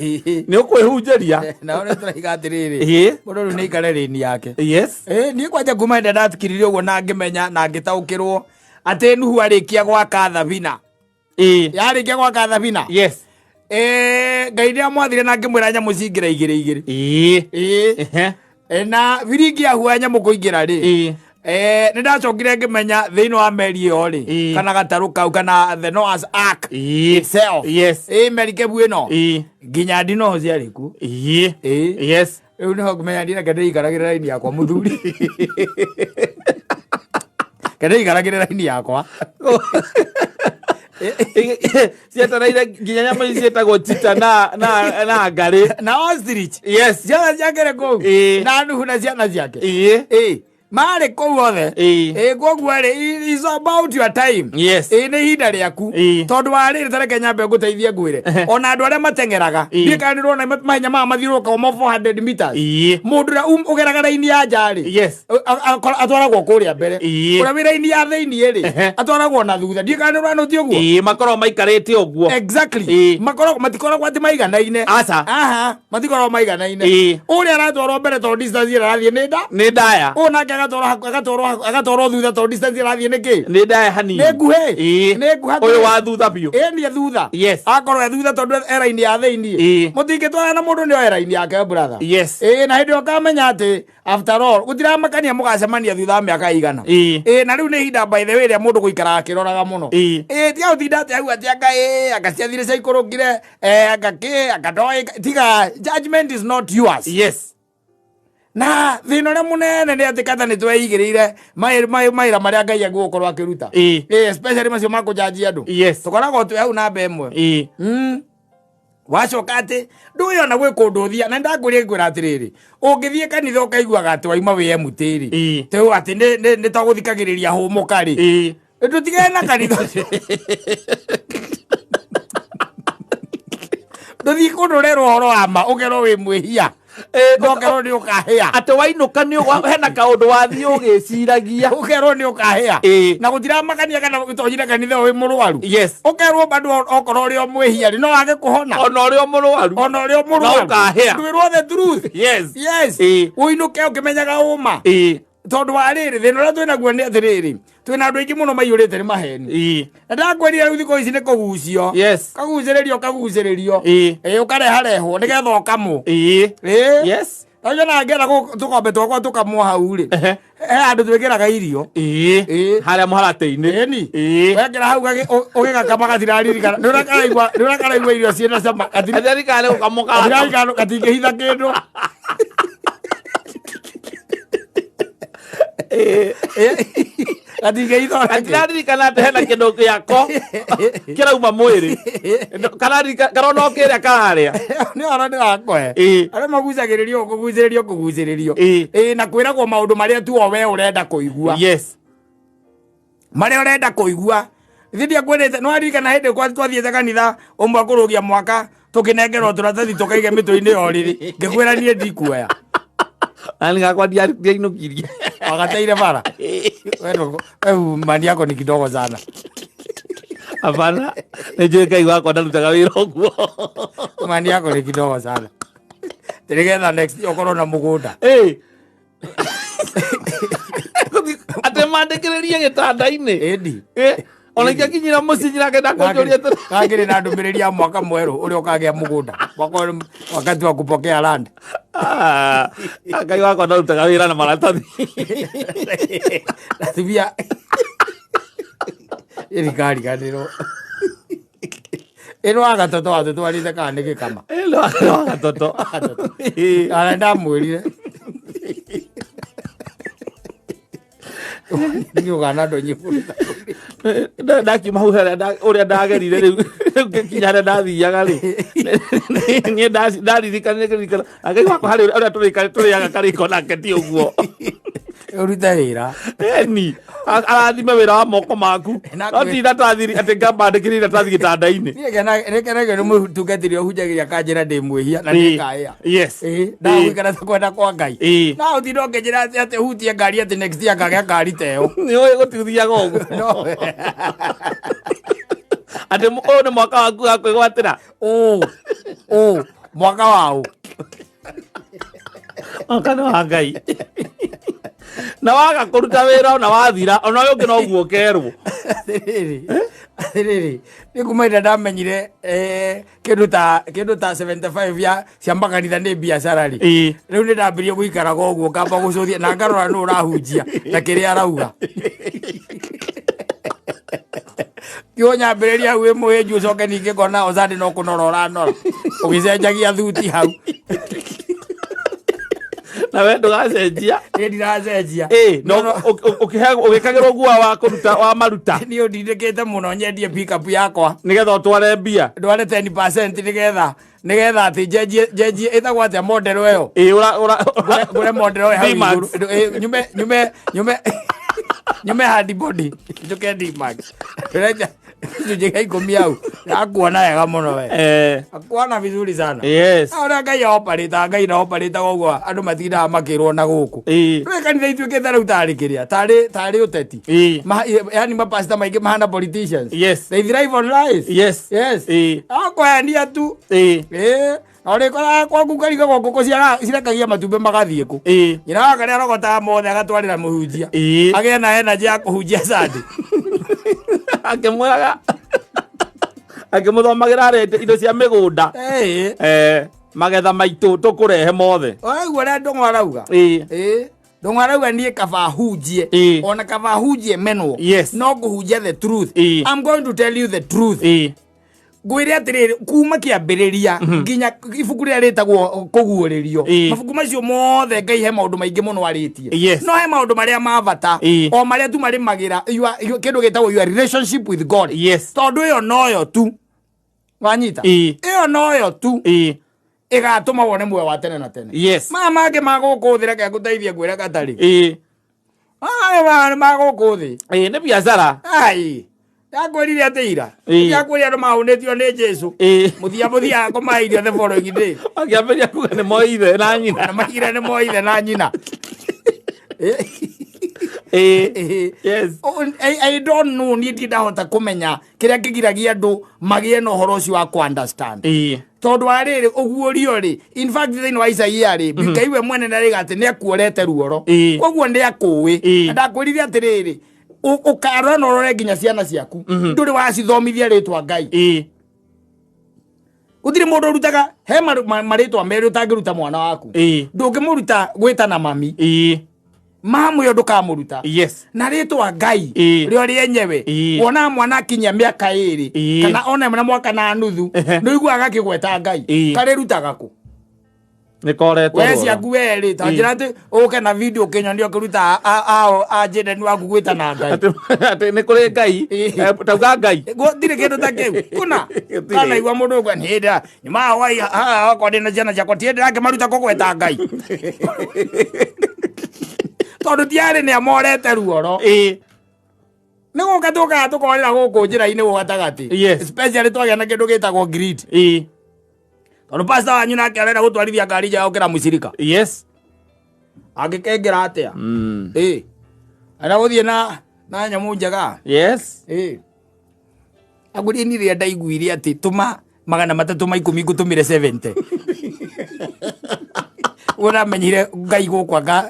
nĩ ũkwĩhunjĩria. Na ũrĩa tũraiga atĩrĩrĩ, Ĩ. mũndũ rĩu nĩ aikare lane yake. Yes. Ĩ, niĩ kwanja kuma hĩndĩ ĩrĩa ndathikĩrĩirie ũguo na ngĩmenya na ngĩtaũkĩrwo atĩ Nuhu arĩkia gwaka thabina. Ĩ. Yarĩkia gwaka thabina. Yes. Ĩ, Ngai nĩ amwathire na ngĩmwĩra nyamũ cingĩra igĩrĩ igĩrĩ. Ĩ. Ĩ. Ehe. Ĩ, na biringi yahua nyamũ kũingĩra rĩ. Ĩ. Eh, nĩ ndacokire ngĩmenya thĩinĩ wa meri ĩyo rĩ, Ĩ. kana gatarũ kau kana the Noah's Ark Ĩ. itself. Yes. Ĩ merikebu ĩno Ĩ. nginya ndinoho ciarĩ kuo. Ĩ. Ĩ. Yes. Rĩu nĩho ngĩmenya niĩ reke ndĩikaragĩre raini yakwa mũthuri. Reke ndĩikaragĩre raini yakwa. Cietereire nginya nyamũ ici ciĩtagwo chita na ngarĩ. Na ostrich. Yes. Ciana ciake rĩ kũu. Ĩ. Na Nuhu na ciana ciake. Ĩ. Ĩ. Marĩ kũu othe. Ĩ. Ĩ, koguo rĩ, it's about your time. Yes. Ĩ, nĩ ihinda rĩaku. Ĩ. Tondũ wa rĩrĩ, ta reke nyambe ngũteithie ngwĩre. Ona andũ arĩa mateng'eraga, Ĩ. ndiũĩ kana nĩũrona mahenya maya mathiũrũrũkaga ma 400 meters. Ĩ. Mũndũ ũrĩa ũgeraga raini ya nja rĩ, Yes. atwaragwo kũrĩa mbere. Ĩ. Ũrĩa wĩ raini ya thĩiniĩ rĩ, atwaragwo na thutha. Ndiũĩ kana nĩũrona ũthiĩ ũguo? Ĩ, makoragwo maikarĩte ũguo. Exactly. Ĩ. Makoragwo, matikoragwo atĩ maiganaine. Aca. Aha, matikoragwo maiganaine. Ĩ. Ũrĩa aratwarwo mbere tondũ distance ĩrĩa arathiĩ nĩ nda. Nĩ ndaya. Ũyũ nake agatwarwo agatwarwo agatwarwo thutha tondũ distance ĩrĩa arathiĩ nĩ kĩ? Nĩ ndaya hanini. Nĩ nguhĩ. Ĩ. Nĩ nguhĩ. Ũyũ wa thutha biũ. Ĩ, nĩ thutha. Yes. Akorwo e thutha tondũ e raini ya thĩiniĩ. Ĩ. Mũtingĩtwarana na mũndũ nĩ oe raini yake brother. Yes. Ĩ, na hĩndĩ ĩyo ũkamenya atĩ after all gũtiramakania mũgacemania thutha wa mĩaka ĩigana. Ĩ. Ĩ, na rĩu nĩ ihinda by the way rĩa mũndũ gũikara akĩroraga mũno. Ĩ. Ĩ, tiga gũtinda atĩ hau atĩ anga ĩ, anga ciathire ciaikũrũkire, anga kĩ, anga ndoĩ, tiga, judgment is not yours. Yes. Na thĩna ũrĩa mũnene nĩ atĩ kata nĩ tweigĩrĩire mawĩra marĩa Ngai agũkorwo akĩruta. Ĩ. Ĩ, especially macio ma kũjanjia andũ. Yes. Tũkoragwo twĩ hau namba ĩmwe. Ĩ. Wacoka atĩ ndũĩ ona gwĩ kũndũ ũthia, na ndakwĩrire ngwĩra atĩrĩrĩ, ũngĩthiĩ kanitha ũkaiguaga atĩ wauma wĩ empty rĩ, Ĩ. tĩ atĩ nĩ ta gũthikagĩrĩria hũmũka rĩ. Ĩ. Ndũtigane na kanitha ũcio. Ndũthiĩ kũndũ ũrerwo ũhoro wa ma, ũkerwo wĩ mwĩhia. Ndokerwo nĩ ũkahĩa. Atĩ wainũka nĩ hena kaũndũ wathiĩ ũgĩciragia. Ũkerwo nĩ ũkahĩa. Ĩ. Na gũtiramakania kana ũtonyire kanitha wĩ mũrwaru. Yes. Ũkerwo bado okorwo ũrĩ o mwĩhia rĩ, no wage kũhona. Ona ũrĩ o mũrwaru. Ona ũrĩ o mũrwaru. No ũkahĩa. Ndwĩrwo the truth. Yes. Yes. Ĩ. Ũinũke ũkĩmenyaga ũma. Ĩ. Tondũ wa rĩrĩ, thĩna ũrĩa twĩnaguo nĩ atĩrĩrĩ, twĩna andũ aingĩ mũno maiyũrĩte nĩ maheni. Ĩ. Na ndakwĩrire rĩu thikũ ici nĩ kũgucio. Yes. Kagucĩrĩrio, kagucĩrĩrio. Ĩ. Ĩ, ũkareharehwo nĩgetha ũkamwo. Ĩ. Ĩ. Yes. Tondũ na ngĩenda tũkombe twakwa tũkamwo hau rĩ. Ehe. He handũ twĩkĩraga irio. Ĩ. Ĩ. Harĩa mũharatĩ-inĩ. Ĩni. Ĩ. Wekĩra hau ũgĩgakama gatiraririkana. Nĩ ũrĩa karaigua, nĩ ũrĩa karaigua irio ciĩna cama. Gatiraririkana nĩ gũkamwo karaka. Gatiraririkana gatingĩhitha kĩndũ. Gatingĩhitha ona kĩ. Gatiraririkana atĩ hena kĩndũ gĩako kĩrauma mwĩrĩ. Karona o kĩrĩa kararĩa. Nĩ ũhoro ndĩrakũhe. Ĩ. Arĩa magucagĩrĩrio kũgucĩrĩrio kũgucĩrĩrio. Ĩ. Ĩ, na kwĩragwo maũndũ marĩa tu o we ũrenda kũigua. Yes. Marĩa ũrenda kũigua. Ithuĩ ndiakwĩrĩte, nĩ waririkana hĩndĩ twathiĩte kanitha ũmwe kũrũgia mwaka tũkĩnengerwo tũratathi tũkaige mĩtwe-inĩ ya ũrĩrĩ. Ngĩkwĩra niĩ ndikuoya. Na nĩ gakwa ndiainũkirie. Wagateire bara. Wewe mani yako ni kidogo sana. Hapana. Nĩ njũĩ Ngai wakwa ndarutaga wĩra ũguo. Mani yako ni kidogo sana. Nĩgetha next year ũkorwo na mũgũnda. Ĩ. Atĩ mandĩkĩrĩrie gĩtanda-inĩ. Ĩndi. Ĩ. Ona ingĩakinyĩra mũciĩ nyina ngenda kũnjũria atĩrĩ. Kangĩrĩ na ndũmĩrĩri ya mwaka mwerũ ũrĩa ũkagĩa mũgũnda. Mwaka ũyũ wakati wa kupokea land. Ngai wakwa ndarutaga wĩra na maratathi. Atumia. Ĩrikariganĩrwo. Ĩno wa gatoto watũtwarĩte kana nĩ gĩkama? Ĩno wa gatoto. Ona ndamwĩrire. Nĩ ũgana ndonyi. Ndakiuma hau harĩa ũrĩa ndagerire rĩu, rĩu ngĩkinya harĩa ndathiaga rĩ, niĩ ndaririkanire ngĩririkana, na Ngai wakwa harĩ ũrĩa tũrĩaga karĩko nake ti ũguo. Ũrute wĩra. Eni arathime wĩra wa moko maku. Na No ti iratathi atĩ ngambandĩkĩre iratathi gĩtanda-inĩ. Niĩ ngenagio nĩ mũtungatĩri ũhunjagĩria akanjĩra ndĩ mwĩhia na Ĩĩ. nĩngaĩa. Yes. Ĩĩ, ndagũikara ta kwenda kwa Ngai. Ĩĩ. Na ũtinde ũkĩnjĩra atĩ hutie ngari atĩ next year ngagĩa ngari ta ĩyo. Nĩ ũĩ gũtiuthiaga ũguo. No. Atĩ ũyũ nĩ mwaka waku wa kwĩgwatĩra. Ũ. Ũ. Mwaka wa ũ. Mwaka nĩ wa Ngai. Na waga kũruta wĩra ona wathira ona ũyũ ũngĩ noguo ũkerwo. Atĩrĩrĩ. Atĩrĩrĩ. Nĩ kuma ĩrĩa ndamenyire kĩndũ ta 75 ya cia makanitha nĩ biacara rĩ. Rĩu nĩ ndambirie gũikaraga ũguo, ngamba gũcũthia na ngarora nũ ũrahunjia na kĩrĩa arauga. Tio nyambĩrĩria hau wĩ mũhĩnju, ũcoke ningĩ ngona Ozande no kũnora ũranora ũgĩcenjagia thuti hau. Na we ndũgacenjia. Niĩ ndiracenjia. Ĩĩ, no ũgĩkagĩrwo guoya wa kũruta wa maruta. Niĩ ũndindĩkĩte mũno nyendie pickup yakwa. Nĩgetha ũtware mbia. Ndware 10% nĩgetha atĩ njenjie ĩtagwo atĩa model ĩyo. Ĩĩ, ũra ũra Ngũre model ĩyo hau D-Max. igũrũ. Ĩĩ, nyume hard body njuke D-Max. Ndĩrenja gĩcunjĩ gĩa 10 hau, akuona wega mũno we. Akuona vizuri sana. Yes. Na ũrĩa Ngai oparĩtaga, Ngai na oparĩtaga ũguo andũ matindaga makĩrwo na gũkũ. Rĩu kanitha ituĩkĩte rĩu tarĩ kĩrĩa tarĩ ũteti. Yani mapasta maingĩ mahana politicians. Yes. They thrive on lies. Yes. Yes. Akwenia tu. Ĩĩ. Na ũrĩkoraga kwaku karigagwo ngũkũ cirekagia matumbĩ magathiĩ kũ. Nyina wa karĩa arogotaga mothe agatwarĩra mũhunjia. Agĩe na energy ya kũhunjia Sunday. Akĩmwĩraga akĩmũthomagĩra arete indo cia mĩgũnda. Magetha maitũ tũkũrehe mothe. Ũraigua ũrĩa Ndũng'ũ arauga? Ĩĩ. Ndũng'ũ arauga niĩ kaba hunjie. Ona kaba hunjie menwo. Yes. No ngũhunjia the truth. Ĩĩ. I'm going to tell you the truth. Ngwĩre atĩrĩrĩ, kuma kĩambĩrĩria nginya ibuku rĩrĩa rĩtagwo Kũguũrĩrio, mabuku macio mothe Ngai he maũndũ maingĩ mũno arĩtie. Yes. No he maũndũ marĩa ma bata o marĩa tu marĩmagĩra kĩndũ gĩtagwo your relationship with God. Yes. Tondũ ĩyo noyo tu wanyita, ĩyo noyo tu ĩgatũma wone muoyo wa tene na tene. Yes. Maya mangĩ ma gũkũ thĩ reke ngũteithie ngwĩre gatarĩ. Ĩĩ. Maya ma gũkũ thĩ. Ĩĩ, nĩ biacara. Ai. Ndakwĩrire atĩ ira. Ĩĩ. Ndakwĩrire andũ mahũnĩtio nĩ Jesu. Ĩĩ. Mũthia mũthia kũmahe irio the following day. Makĩambĩrĩria kuga nĩ moithe na nyina. Na maigire nĩ moithe na nyina. Ĩĩ. Ĩĩ. Yes. Oh, I don't know, niĩ ndirĩ ndahota kũmenya kĩrĩa kĩgiragia andũ magĩe na ũhoro ũcio wa kũ understand. Ĩĩ. Tondũ wa rĩrĩ ũguũrio rĩ, in fact thĩinĩ wa Isaia rĩ, Ngai we mwene nĩarĩga atĩ nĩakuorete ruoro. Ĩĩ. Koguo nĩakũĩ. Ĩĩ. Na ndakwĩrire atĩrĩrĩ, ũkarora na ũrore nginya ciana ciaku ndũrĩ wacithomithia rĩtwa Ngai. Ĩĩ. Gũtirĩ mũndũ ũrutaga he marĩtwa merĩ ũtangĩruta mwana waku. Ĩĩ. Ndũngĩmũruta gwĩtana mami. Ĩĩ. Mamu ĩyo ndũkamũruta. Yes. Na rĩtwa Ngai Ĩĩ. rĩo rĩenyewe Ĩĩ. wonaga mwana akinyia mĩaka 2 Ĩĩ. kana ona na mwaka na nuthu, nĩ ũiguaga agakĩgweta Ngai. Ĩĩ. Karĩrutaga kũ? Nĩ koretwo We ruoro. ciaku werĩ ta Ĩĩ. njĩra atĩ ũke na video ũkĩnyonia ũkĩruta a Jaden waku gwĩtana Ngai. Atĩ nĩ kũrĩ Ngai. Ĩĩ. Tauga Ngai. Gũtirĩ kĩndũ ta kĩu kũna. Gũtirĩ. Kana igua mũndũ ũgwa nĩ hĩndĩ nyuma wai haha wakwa ndĩna ciana ciakwa tiĩ ndĩrakĩmaruta kũgweta Ngai tondũ tiarĩ nĩ amorete ruoro. Ĩĩ. Nĩ gũka tũkaga tũkorera gũkũ njĩra-inĩ gũ gatagatĩ. Yes. Especially twagĩa na kĩndũ gĩtagwo greed. Ĩĩ. Tondũ pastor wanyu nake arenda gũtwarithia ngari njega gũkĩra mũcirika. Yes. Angĩkengera atĩa? Ĩĩ. Arenda gũthiĩ na nyamũ njega. Yes. Ĩĩ. Agũrie niĩ rĩrĩa ndaiguire atĩ tũma 310 ngũtũmĩre 70. Ũramenyire Ngai gũkũ anga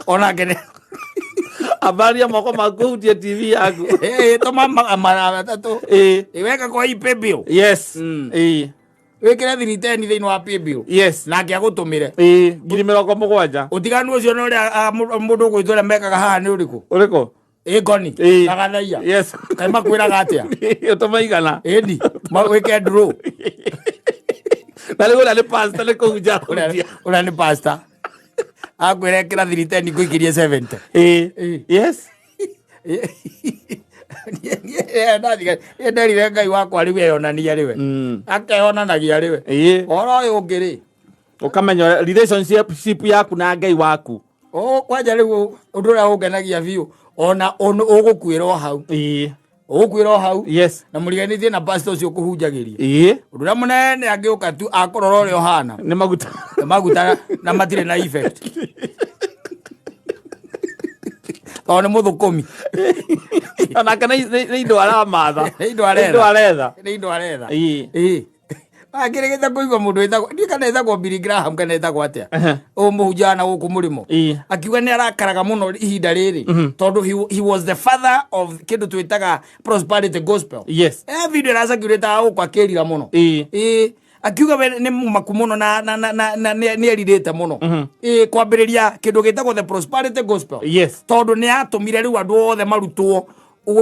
onake nĩ Ambaria moko maku ũhutie TV yaku. Ĩĩ, tũma 300. Ĩĩ. Ĩĩ, weka kwa paybill. Yes. Mm. Ĩĩ. Wĩkĩre 310 thĩinĩ wa paybill. Yes. Nake agũtũmĩre. Ĩĩ, 70,000. Ũtiganu ũcio na ũrĩa mũndũ ũgwĩtwo ũrĩa mekaga haha nĩ ũrĩkũ? Ũrĩkũ? Ĩ ngoni. Ĩĩ. Na gathaia. Yes. Kaĩ makwĩraga atĩa? Ũtũme igana. Ĩni, wĩke draw. Na rĩu ũrĩa nĩ pastor nĩ kũhunja. Ũrĩa nĩ pastor. Akwĩra ĩkĩra 310 ngũikĩrie 70. Ĩĩ. Ĩĩ. Yes. Niĩ nderire Ngai wakwa rĩu eyonania rĩwe. Akeyonanagia rĩwe. Ĩĩ. Ũhoro ũyũ ũngĩ rĩ, Ũkamenya relationship yaku na Ngai waku. O kwanja rĩu ũndũ ũrĩa ũngenagia biũ ona ũgũkuĩra o hau. Ĩĩ. Ũgũkuĩra o hau. Yes. Na mũriganĩtie na pastor ũcio ũkũhunjagĩria. Ĩĩ. Ũndũ ũrĩa mũnene angĩũka tu akũrora ũrĩa ũhana. Nĩ maguta. Nĩ maguta na matirĩ na effect. Tondũ nĩ mũthũkũmi. Onake nĩ indo aramatha. Nĩ indo aretha. Nĩ indo aretha. Nĩ indo aretha. Ĩĩ. Ĩĩ. Akĩrĩgĩte kũigua mũndũ wĩtagwo ndiũĩ kana etagwo Billy Graham kana etagwo atĩa. Ũyũ mũhunjia na gũkũ mũrĩmo. Ĩĩ. Akiuga nĩ arakaraga mũno ihinda rĩrĩ tondũ he was the father of kĩndũ twĩtaga prosperity gospel. Yes. Video ĩracirculate gũkũ akĩrira mũno. Ĩĩ. Ĩĩ. Akiuga we nĩ mũmaku mũno na nĩ erirĩte mũno. Ĩĩ kwambĩrĩria kĩndũ gĩtagwo the prosperity gospel. Yes. Tondũ nĩ atũmire rĩu andũ othe marutwo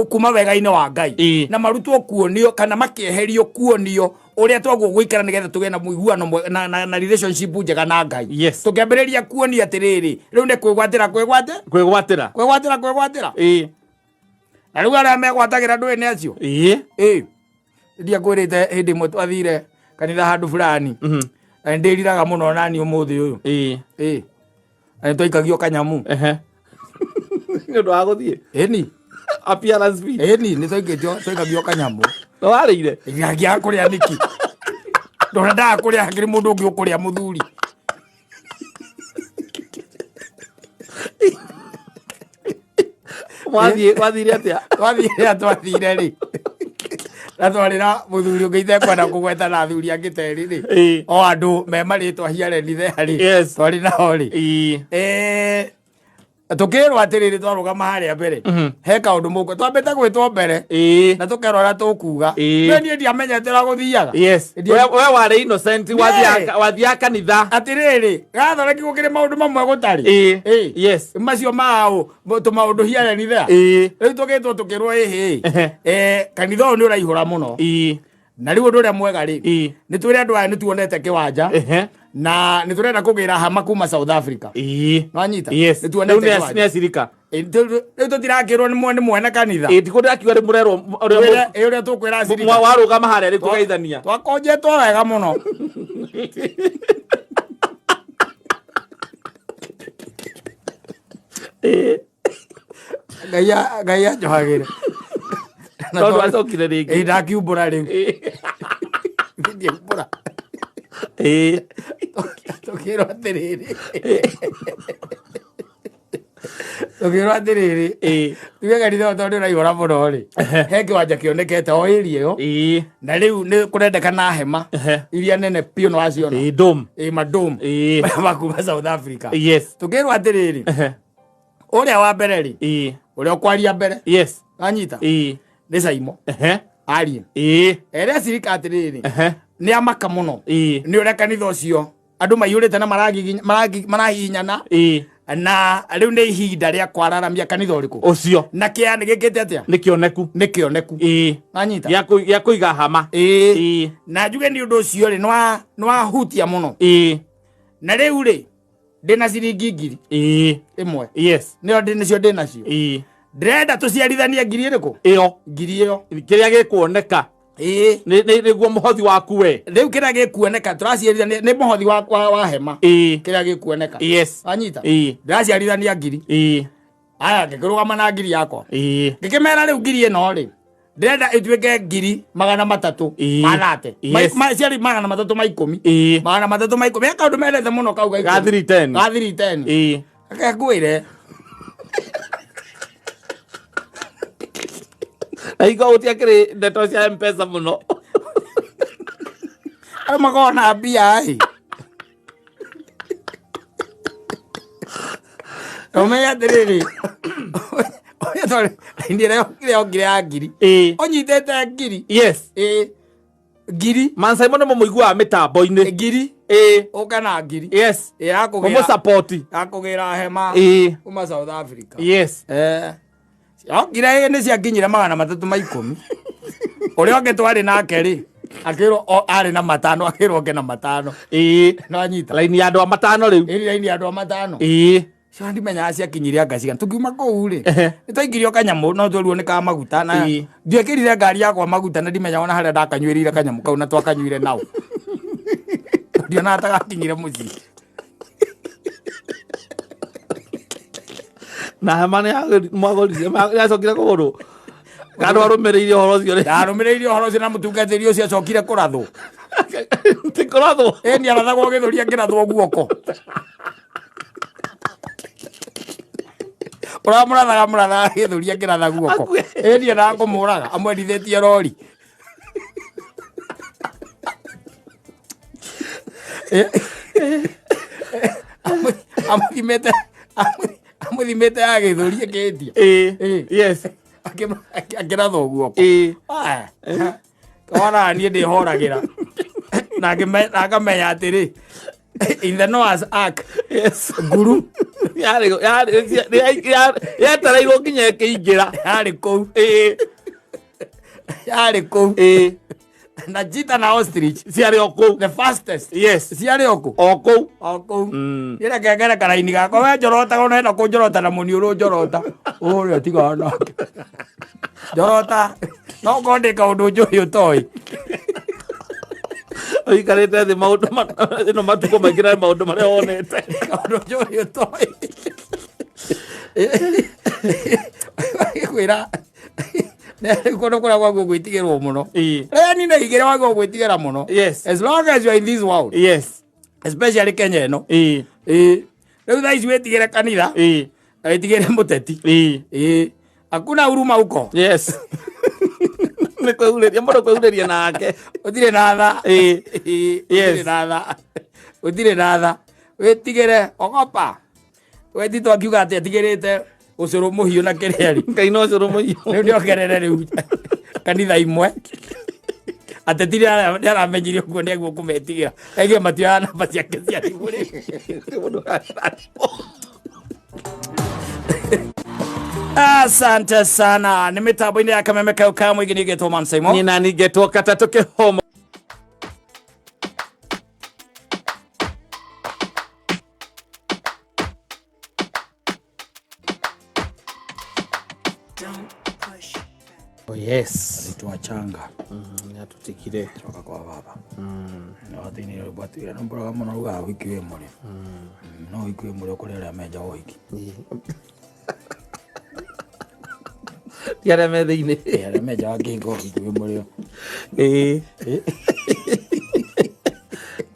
kuma wega-inĩ wa Ngai. Ĩĩ. Na marutwo kuonio kana makĩeherio kuonio ũrĩa twagwo gũikara nĩgetha tũgĩe na mũiguano mwega na relationship njega na Ngai. Yes. Tũkĩambĩrĩria kuonio atĩrĩrĩ, rĩu nĩ kwĩgwatĩra kwĩgwate? Kwĩgwatĩra. Kwĩgwatĩra kwĩgwatĩra. Ĩĩ. Na rĩu arĩa megwatagĩra ndũĩ nĩ acio. Ĩĩ. Ĩĩ. Ndiakwĩrĩte hĩndĩ ĩmwe twathire kanitha handũ fulani. Na nĩndĩriraga mũno nani ũmũthĩ ũyũ. Ĩĩ. Ĩĩ. Na nĩtwaikagio kanyamu. Ehe. Nĩ ũndũ wa gũthiĩ. Ĩni. Appearance fee. Ĩni nĩtwaikĩtio twaikagio kanyamu. Nĩ warĩire? Ngĩaga kũrĩa nĩkĩ? Ndona ndaga kũrĩa hakĩrĩ mũndũ ũngĩ ũkũrĩa mũthuri. Wathiĩ wathire atĩa? Twathire twathire rĩ. Na twarĩra mũthuri ũngĩ itekwenda kũgweta na athuri angĩ ta erĩ rĩ. Ĩĩ. O andũ me marĩtwa hiareni there rĩ. Yes. Twarĩ nao rĩ. Ĩĩ. Tũkĩrwo atĩrĩrĩ twarũgama harĩa mbere. He kaũndũ mũkũ twambĩte gwĩtwo mbere. Ĩĩ. Na tũkerwo ũrĩa tũkuga. Ĩĩ. No niĩ ndiamenyete ũrĩa gũthiaga. Yes. We warĩ innocent Yeah. wathiaga kanitha. Atĩrĩrĩ, gathoreki gũkĩrĩ maũndũ mamwe gũtarĩ. Ĩĩ. Ĩĩ. Yes. Macio maũ tũmaũndũ hiareni there. Ĩĩ. Rĩu tũgĩtwo tũkĩrwo ĩhĩ. Ehe. Kanitha ũyũ nĩ ũraihũra mũno. Ĩĩ. Na rĩu ũndũ ũrĩa mwega rĩ. Ĩĩ. Nĩ twĩre andũ aya nĩ tuonete kĩwanja. Ehe. Na nĩ tũrenda kũgĩra hama kuma South Africa. Ĩĩ. Nwanyita? Yes. Nĩ tuonete Rĩu kĩwanja. nĩ acirika. Rĩu tũtirakĩrwo nĩ mwene kanitha. Ĩĩ ti kũndĩ akiuga nĩ mũrerwo ũrĩa Ĩĩ ũrĩa tũkwĩra acirika. warũgama harĩa rĩu kũgeithania. Twakonjetwo wega mũno. Ĩĩ. Ngai anjohagĩre. Tondũ acokire rĩngĩ. Ĩĩ ndakiumbũra rĩu. Ĩĩ. Ndiumbũra. Ĩĩ. Tũkĩrwo atĩrĩrĩ. Tũkĩrwo atĩrĩrĩ. Ĩĩ. Tuge kanitha ũyũ tondũ ũraihũra mũno rĩ. He kĩwanja kĩonekete o area ĩyo. Ĩĩ. Na rĩu nĩ kũrendekana hema Ehe. iria nene biũ nĩ waciona. Ĩĩ dome. Ĩĩ madome. Ĩĩ. Makuma South Africa. Yes. Tũkĩrwo atĩrĩrĩ. Ehe. Ũrĩa wa mbere rĩ. Ĩĩ. Ũrĩa ũkwaria mbere. Yes. Wanyita? Ĩĩ. Nĩ Saimo. Ehe. Arie. Ĩĩ. Ere acirika atĩrĩrĩ. Ehe. Nĩ amaka mũno. Ĩĩ. Nĩ ũrĩa kanitha ũcio andũ maiyũrĩte na marahihinyana. Ĩĩ. Na rĩu nĩ ihinda rĩa kwararamia kanitha ũrĩkũ. Ũcio. Na kĩa nĩ gĩkĩte atĩa? Nĩ kĩoneku. Nĩ kĩoneku. Ĩĩ. Wanyita? Gĩa kũiga hama. Ĩĩ. Ĩĩ. Na njuge nĩ ũndũ ũcio rĩ nĩ wahutia mũno. Ĩĩ. Na rĩu rĩ ndĩna ciringi ngiri Ĩĩ. ĩmwe. Yes. Nĩyo nĩcio ndĩnacio. Ĩĩ. Ndĩrenda tũciarithanie ngiri ĩrĩkũ? Ĩyo. Ngiri ĩyo. Kĩrĩa gĩkuoneka. Ĩĩ. Nĩguo mũhothi waku we. Rĩu kĩrĩa gĩkuoneka tũraciarithania nĩ mũhothi wa hema. Ĩĩ. Kĩrĩa gĩkuoneka. Yes. Wanyita? Ĩĩ. Ndĩraciarithania ngiri. Ĩĩ. Aya ngĩkĩrũgama na ngiri yakwa. Ĩĩ. Ngĩkĩmera rĩu ngiri ĩno rĩ. Ndĩrenda ĩtuĩke ngiri magana matatũ Ĩĩ. ma thate. Yes. Ciarĩ magana matatũ ma ikũmi. Ĩĩ. Magana matatũ ma ikũmi. He kaũndũ mendete mũno kau ga ikũmi. Ga 310. Ga 310. Ĩĩ. Reke ngwĩre. Na hingo gũtiakĩrĩ ndeto cia M-Pesa mũno. Andũ makoragwo na mbia ĩ. Ũmenye atĩrĩrĩ. Ũyũ tondũ raini ĩrĩa yokire yokire ya ngiri. Ĩĩ. Ũnyitĩte ngiri. Yes. Ĩĩ. Ngiri. Mansaimo nĩ mũmũiguaga mĩtambo-inĩ. Ngiri. Ĩĩ. Ũka na ngiri. Yes. Ĩĩ ya kũgĩra. Mũmũsapoti. Ya kũgĩra hema. Ĩĩ. Kuma South Africa. Yes. Yokire nĩ ciakinyire magana matatũ ma ikũmi. Ũrĩa ũngĩ twarĩ nake rĩ, akĩrwo arĩ na matano, akĩrwo oke na matano. Ĩĩ. No anyita. Raini ya andũ a matano rĩu. Ĩĩ raini ya andũ a matano. Ĩĩ. Cio ndimenyaga ciakinyire anga cigana. Tũkiuma kũu rĩ, Ehe. nĩ twaingĩrio kanyamũ no twerirwo nĩ ka maguta na Ĩĩ. ndiekĩrire ngari yakwa maguta na ndimenyaga ona harĩa ndakanyuĩrĩire kanyamũ kau na twakanyuire nao. Ndionaga ta gakinyire mũciĩ. Na hema nĩ mwagũrire yacokire kũgũrwo kana warũmĩrĩire ũhoro ũcio rĩ? Ndarũmĩrĩire ũhoro ũcio na mũtungatĩri ũcio acokire kũrathwo. Ti kũrathwo. Ĩni arathagwo gĩthũri akĩrathwo guoko. Ũramũrathaga mũrathaga gĩthũri akĩratha guoko. Akue. Ĩni endaga kũmũraga amwendithĩtie rori. Amũthimĩte amũthimĩte ya gĩthũri akĩendia. Ĩĩ. Ĩĩ. Yes. Akĩrathwo guoko. Ĩĩ. Wona niĩ ndĩhoragĩra na na ngamenya atĩrĩ, in the Noah's Ark, Yes. nguru Yarĩ yarĩ yetereirwo nginya ĩkĩingĩra. Yarĩ kũu. Ĩĩ. Yarĩ kũu. Ĩĩ. Na cheetah na ostrich ciarĩ o kũu. The fastest. Yes. Ciarĩ o kũ? O kũu. O kũu. Niĩ reke ngere karaini gakwa, we njorotaga ona ena kũnjorota na mũniũrũ njorota ũrĩa tigaga nake njorota no korwo ndĩ kaũndũ njũĩ ũtoĩ. Ũikarĩte thĩ maũndũ ĩno matukũ maingĩ na maũndũ marĩa wonete. Kaũndũ njũĩ ũtoĩ kwĩra kũndũ kũrĩa gwaguo gwĩtigĩrwo mũno. Ĩĩ. Rĩani na igĩrĩ waguo gwĩtigĩra mũno. Yes. As long as you are in this world, Yes. especially Kenya ĩno. Ĩĩ. Ĩĩ, rĩu thaa ici wĩtigĩre kanitha Ĩĩ. na wĩtigĩre mũteti. Ĩĩ. Ĩĩ, hakuna huruma huko. Yes. Nĩ kwĩhurĩria mũndũ kwĩhurĩria nake. Ũtirĩ na tha. Ĩĩ. Ĩĩ, Yes. ũtirĩ na tha, ũtirĩ na tha, wĩtigĩre ogopa wetito akiuga atĩ atigĩrĩte ũcũrũ mũhiũ na kĩrĩa rĩ. Ngai no cũrũ mũhiũ. Rĩu nĩongerere rĩu kanitha imwe ateti nĩ aramenyire ũguo nĩaguo kũmetigĩra aige matioyaga namba ciake cia thimũ rĩ. Asante sana, nĩ mĩtambo-inĩ ya Kameme kau ka mũingĩ nĩgetwo Man Simon. Nĩ nani ngetwo katatũ kĩhomo. Oh, yes. Twachanga. Nĩatutikire. Coka kwa baba na wathĩinĩ rwatwĩra nĩmbũraga mũno rugaga wiki wĩ mũrĩ no wiki wĩ mũrĩ kũrĩ arĩa menjaga ũhiki. Ti arĩa me thĩinĩ. Arĩa menjaga ngingo ũhiki wĩ mũrĩo. Ĩĩ.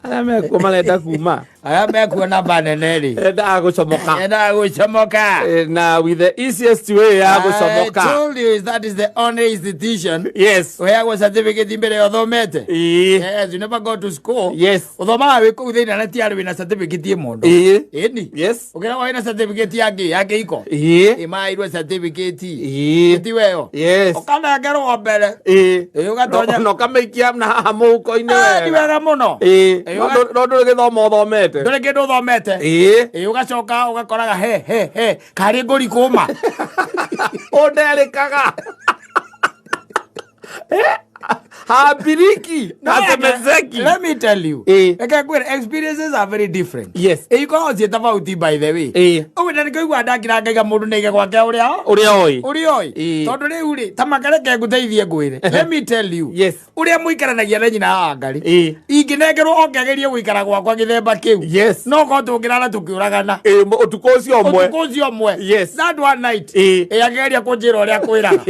Arĩa mekuo marenda kuma. Arĩa mekuo namba nene rĩ, endaga gũcomoka. Endaga gũcomoka. Na with the easiest way ya I gũcomoka. told you that is the only institution Yes. ũheagwo certificate mbere ya ũthomete. Ĩĩ. Yes, you never go to school. Yes. Ũthomaga wĩ kũu thĩinĩ na tiarĩ wĩna certificate ĩ mũndũ. Ĩĩ. Ĩni. Yes. Ũkĩragwo wĩna certificate ya kĩ? Ya kĩiko. Ĩĩ. Ĩmairwo certificate. Ĩĩ. Ti weyo. Yes. Ũkanengerwo mbere. Ĩĩ. Ĩĩ, ũgatonya. Na ũkamĩikia na haha mũhuko-inĩ Ah, ni wega. wega mũno. Ĩĩ. Ĩĩ, No ndũrĩ gĩthomo ũthomete. Ndũrĩ kĩndũ ũthomete. Ĩĩ. Ĩĩ, ũgacoka ũgakoraga he he he karĩ ngũri kũma. Ũnderĩkaga. Hambiriki. Hasemezeki. Let me tell you. Ĩĩ. Reke ngwĩre, experiences are very different. Yes. Ĩ ikoragwo ciĩ tofauti, by the way. Ĩĩ. Ũguo na nĩkĩo igua ndakira ngaiga mũndũ nĩaige gwake ũrĩa Ũrĩa oĩ. ũrĩa oĩ. Ĩĩ. Tondũ rĩu rĩ, ta makareke ngũteithie ngwĩre. Let me tell you. Yes. Ũrĩa mũikaranagia na nyina wa Ngarĩ. Ĩĩ. Ingĩnengerwo oke agerie gũikara gwakwa gĩthemba kĩu. Yes. No korwo tũngĩrara tũkĩũragana. Ĩĩ, ũtukũ ũcio ũmwe. Ũtukũ ũcio ũmwe. Yes. That one night. Ĩĩ. Ĩ akĩgeria kũnjĩra ũrĩa kwĩraga.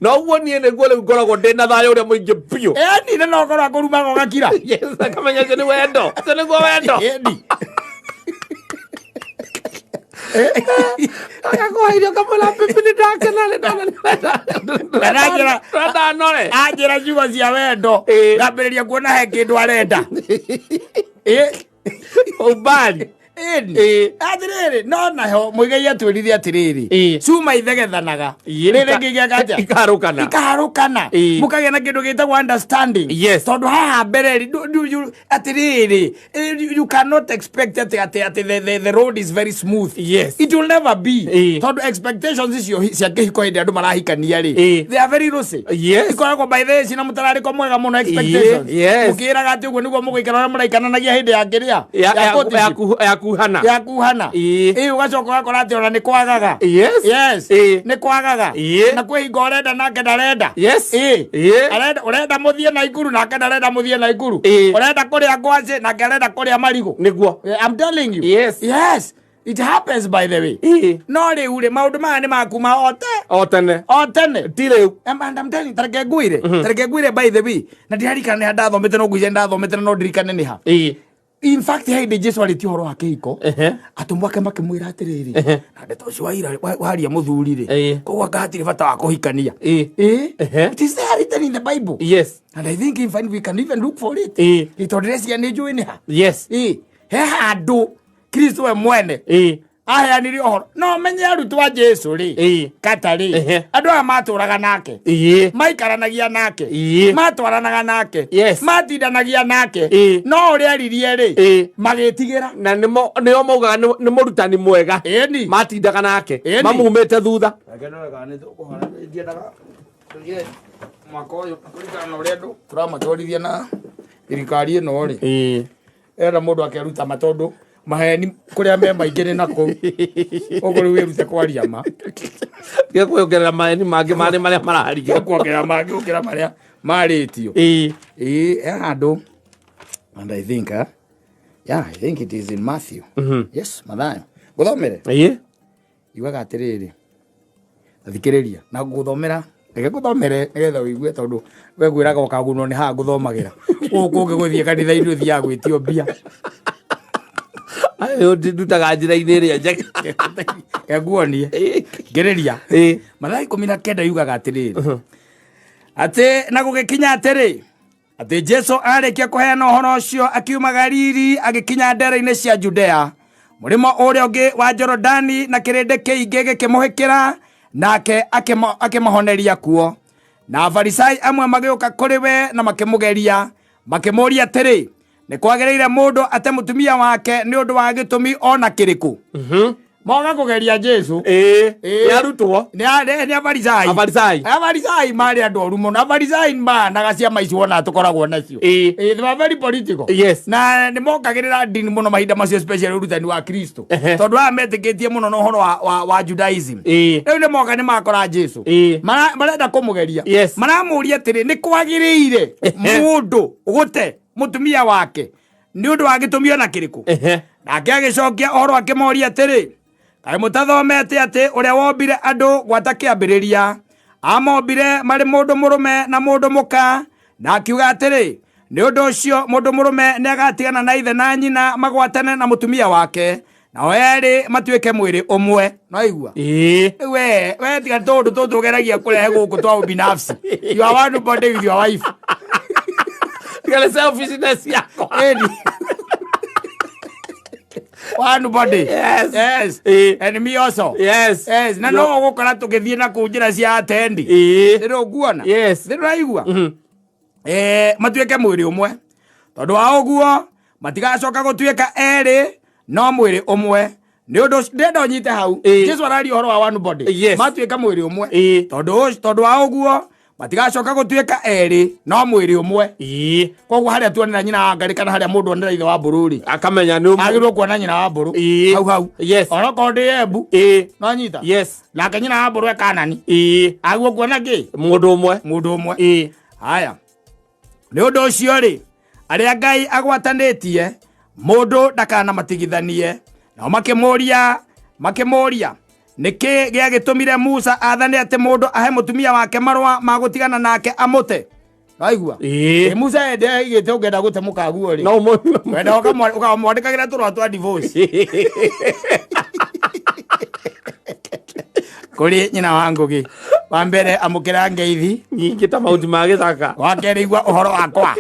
Na ũguo niĩ nĩguo rĩu ngoragwo ndĩ na thayũ ũrĩa mũingĩ biũ. Ĩni na no korwo akũrumaga ũgakira. Yes, akamenya ũcio nĩ wendo. Ũcio nĩguo wendo. Ĩni. Agakũhe irio ũkamwĩra bibi nĩ ndakena nĩ ndona Aranjĩra- ndĩrenda nore. Anjĩra ciugo cia wendo. Ĩĩ. Ngambĩrĩria kuona he kĩndũ arenda. Ĩ. Umbali. Ĩni. Ĩĩ. Atĩrĩrĩ, no naho mũigai atwĩrire atĩrĩrĩ, Ĩĩ. cuma ithegethanaga. Ĩĩ. Rĩrĩ ngĩgĩaka atĩa? Ikaharũkana. Ikaharũkana. Ĩĩ. Mũkagĩa na kĩndũ gĩtagwo understanding. Yes. Tondũ haha mbere rĩ, atĩrĩrĩ, you cannot expect atĩ the road is very smooth. Yes. It will never be. Ĩĩ. Tondũ expectations icio cia kĩhiko hĩndĩ andũ marahikania rĩ, Ĩĩ. they are very rosy. Yes. Ikoragwo by the way cina mũtararĩko mwega mũno expectations. Yes. Mũkĩĩraga atĩ ũguo nĩguo mũgũikara ũrĩa mũraikananagia hĩndĩ ya kĩrĩa, Ya ya ya courtship. ya kuhana. Ya kuhana. Ĩĩ. Ĩĩ, ũgacoka ũgakora atĩ ona nĩ kwagaga. Yes. Yes. Ĩĩ. Nĩ kwagaga. Ĩĩ. Na kwĩ hingo ũrenda nake ndarenda. Yes. Ĩĩ. Ĩĩ. Arenda, ũrenda mũthiĩ Naikuru nake ndarenda mũthiĩ Naikuru. Ĩĩ. Ũrenda kũrĩa ngwacĩ nake arenda kũrĩa marigũ. Nĩguo. I'm telling you. Yes. Yes. It happens, by the way. No rĩu rĩ, maũndũ maya nĩ makuma o O tene. O tene. Ti rĩu. And I'm telling you, tareke ngwĩre, tareke ngwĩre, by the way, na ndirarikana nĩ ha ndathomete, no ngwĩciria ndathomete na no ndirikane nĩ ha. In fact, he hĩndĩ Jesu arĩtie ũhoro wa kĩhiko, atũmwo ake makĩmwĩra atĩrĩrĩ, na ndeto ũcio waria mũthuri rĩ, koguo anga hatirĩ bata wa kũhikania. It is there written in the Bible. And I think in fact we can even look for it. Tondũ ndĩreciria nĩ njũĩ nĩ ha. He handũ Kristo we mwene aheanire ũhoro. No menye arutwo a Jesu rĩ, kata rĩ, andũ aya matũraga nake, maikaranagia nake, matwaranaga nake, matindanagia nake, no ũrĩa aririe rĩ, magĩtigĩra. Na nĩmo nĩo maugaga nĩ mũrutani mwega. Matindaga nake. Mamumĩte thutha. Mwaka ũyũ kũringana na ũrĩa andũ tũramatwarithia na thirikari ĩno rĩ, enda mũndũ akeruta ma, tondũ maheni kũrĩa me maingĩ nĩ nakũu ũguo. Rĩu wĩrute kwaria ma. Tiga kwĩongerera maheni mangĩ marĩ marĩa marario. Kuongerera mangĩ gũkĩra marĩa marĩtio. Ĩĩ, he handũ, and I think, yeah, I think it is in Matthew. Yes, Mathayo. Ngũthomere. Yugaga atĩrĩrĩ, thikĩrĩria na ngũthomera, reke ngũthomere nĩgetha ũigue, tondũ we ngwĩraga ũkagunwo nĩ haha ngũthomagĩra. Gũkũ kũngĩ gũthiĩ kanitha-inĩ ũthiaga gwĩtio mbia. Ayo ndutaga njĩra-inĩ ĩrĩa njega. Nguonie ngĩrĩria. Mathayo 19 yugaga atĩrĩrĩ, atĩ na gũgĩkinya atĩrĩ, atĩ Jesu arĩkia kũheana ũhoro ũcio, akiuma Galili agĩkinya ndere-inĩ cia Judea, mũrĩmo ũrĩa ũngĩ wa Jorodani, na kĩrĩndĩ kĩingĩ gĩkĩmũhĩkĩra, nake akĩmahoneria kuo. Na Afarisai amwe magĩũka kũrĩ we na makĩmũgeria, makĩmũũria atĩrĩ, nĩ kwagĩrĩire mũndũ ate mũtumia wake nĩ ũndũ wa gĩtũmi ona kĩrĩkũ? Moga kũgeria Jesu. Nĩ arutwo. Nĩ Afarisai. Afarisai. Afarisai marĩ andũ oru mũno. Afarisai mahanaga ciama ici wona tũkoragwo nacio. They were very political. Na nĩ mokagĩrĩra ndini mũno mahinda macio, especially ũrutani wa Kristo, tondũ aya metĩkĩtie mũno na ũhoro wa Judaism. Rĩu nĩ moka, nĩ makora Jesu. Marenda kũmũgeria. Maramũria atĩrĩ, nĩ kwagĩrĩire mũndũ gũte mũtumia wake nĩ ũndũ wa gĩtũmi ona kĩrĩkũ? Nake agĩcokia ũhoro akĩmoria atĩrĩ, kaĩ mũtathomete atĩ ũrĩa wombire andũ gwata kĩambĩrĩria amombire marĩ mũndũ mũrũme na mũndũ mũka, na akiuga atĩrĩ, nĩ ũndũ ũcio mũndũ mũrũme nĩ agatigana na ithe na nyina magwatane na mũtumia wake, nao erĩ matuĩke mwĩrĩ ũmwe? No igua. We tiga tũndũ tũtũ ũgeragia kũrehe gũkũ twa ubinafsi. You are one body with your wife. Tiga nĩ selfishness yakwa. Ĩni. One body. And me also. Yes, na no ũgũkora tũgĩthiĩ na kũu njĩra cia atendi. Nĩ nguona. Nĩ ndĩraigua. Matuĩke mwĩrĩ ũmwe. Tondũ wa ũguo matigacoka gũtuĩka erĩ, no mwĩrĩ ũmwe. Nĩ ũndũ ndĩrenda ũnyite hau. Jesu araria ũhoro wa one body. Matuĩka mwĩrĩ ũmwe. Tondũ wa ũguo matigacoka gũtuĩka erĩ, no mwĩrĩ ũmwe. Koguo harĩa tuonera nyina wa ngarĩ kana harĩa mũndũ onera ithe wa mbũrũ rĩ, akamenya nĩ ũmwe. Agĩrĩirwo kuona nyina wa mbũrũ hau hau. Onokorwo ndĩ Embu. No nyita. Nake nyina wa mbũrũ e Kanani. Agĩrĩirwo kuona kĩ? Mũndũ ũmwe. Mũndũ ũmwe. Haya, nĩ ũndũ ũcio rĩ, arĩa Ngai agwatanĩtie, mũndũ ndakanamatigithanie. Nao makĩmũũria, nĩkĩ gĩagĩtũmire Musa athane atĩ mũndũ ahe mũtumia wake marũa ma gũtigana nake amũte? Waigua? Ĩ, Musa ende aigĩte ũngĩenda gũte mũkaguo rĩ, No wenda ũkamwandĩkagĩra tũrũa twa divorce kũrĩ nyina wa Ngũgĩ. Wa mbere, amũkĩra ngeithi nyingĩ ta mahuti ma gĩthaka. Wa kerĩ, igua ũhoro wakwa.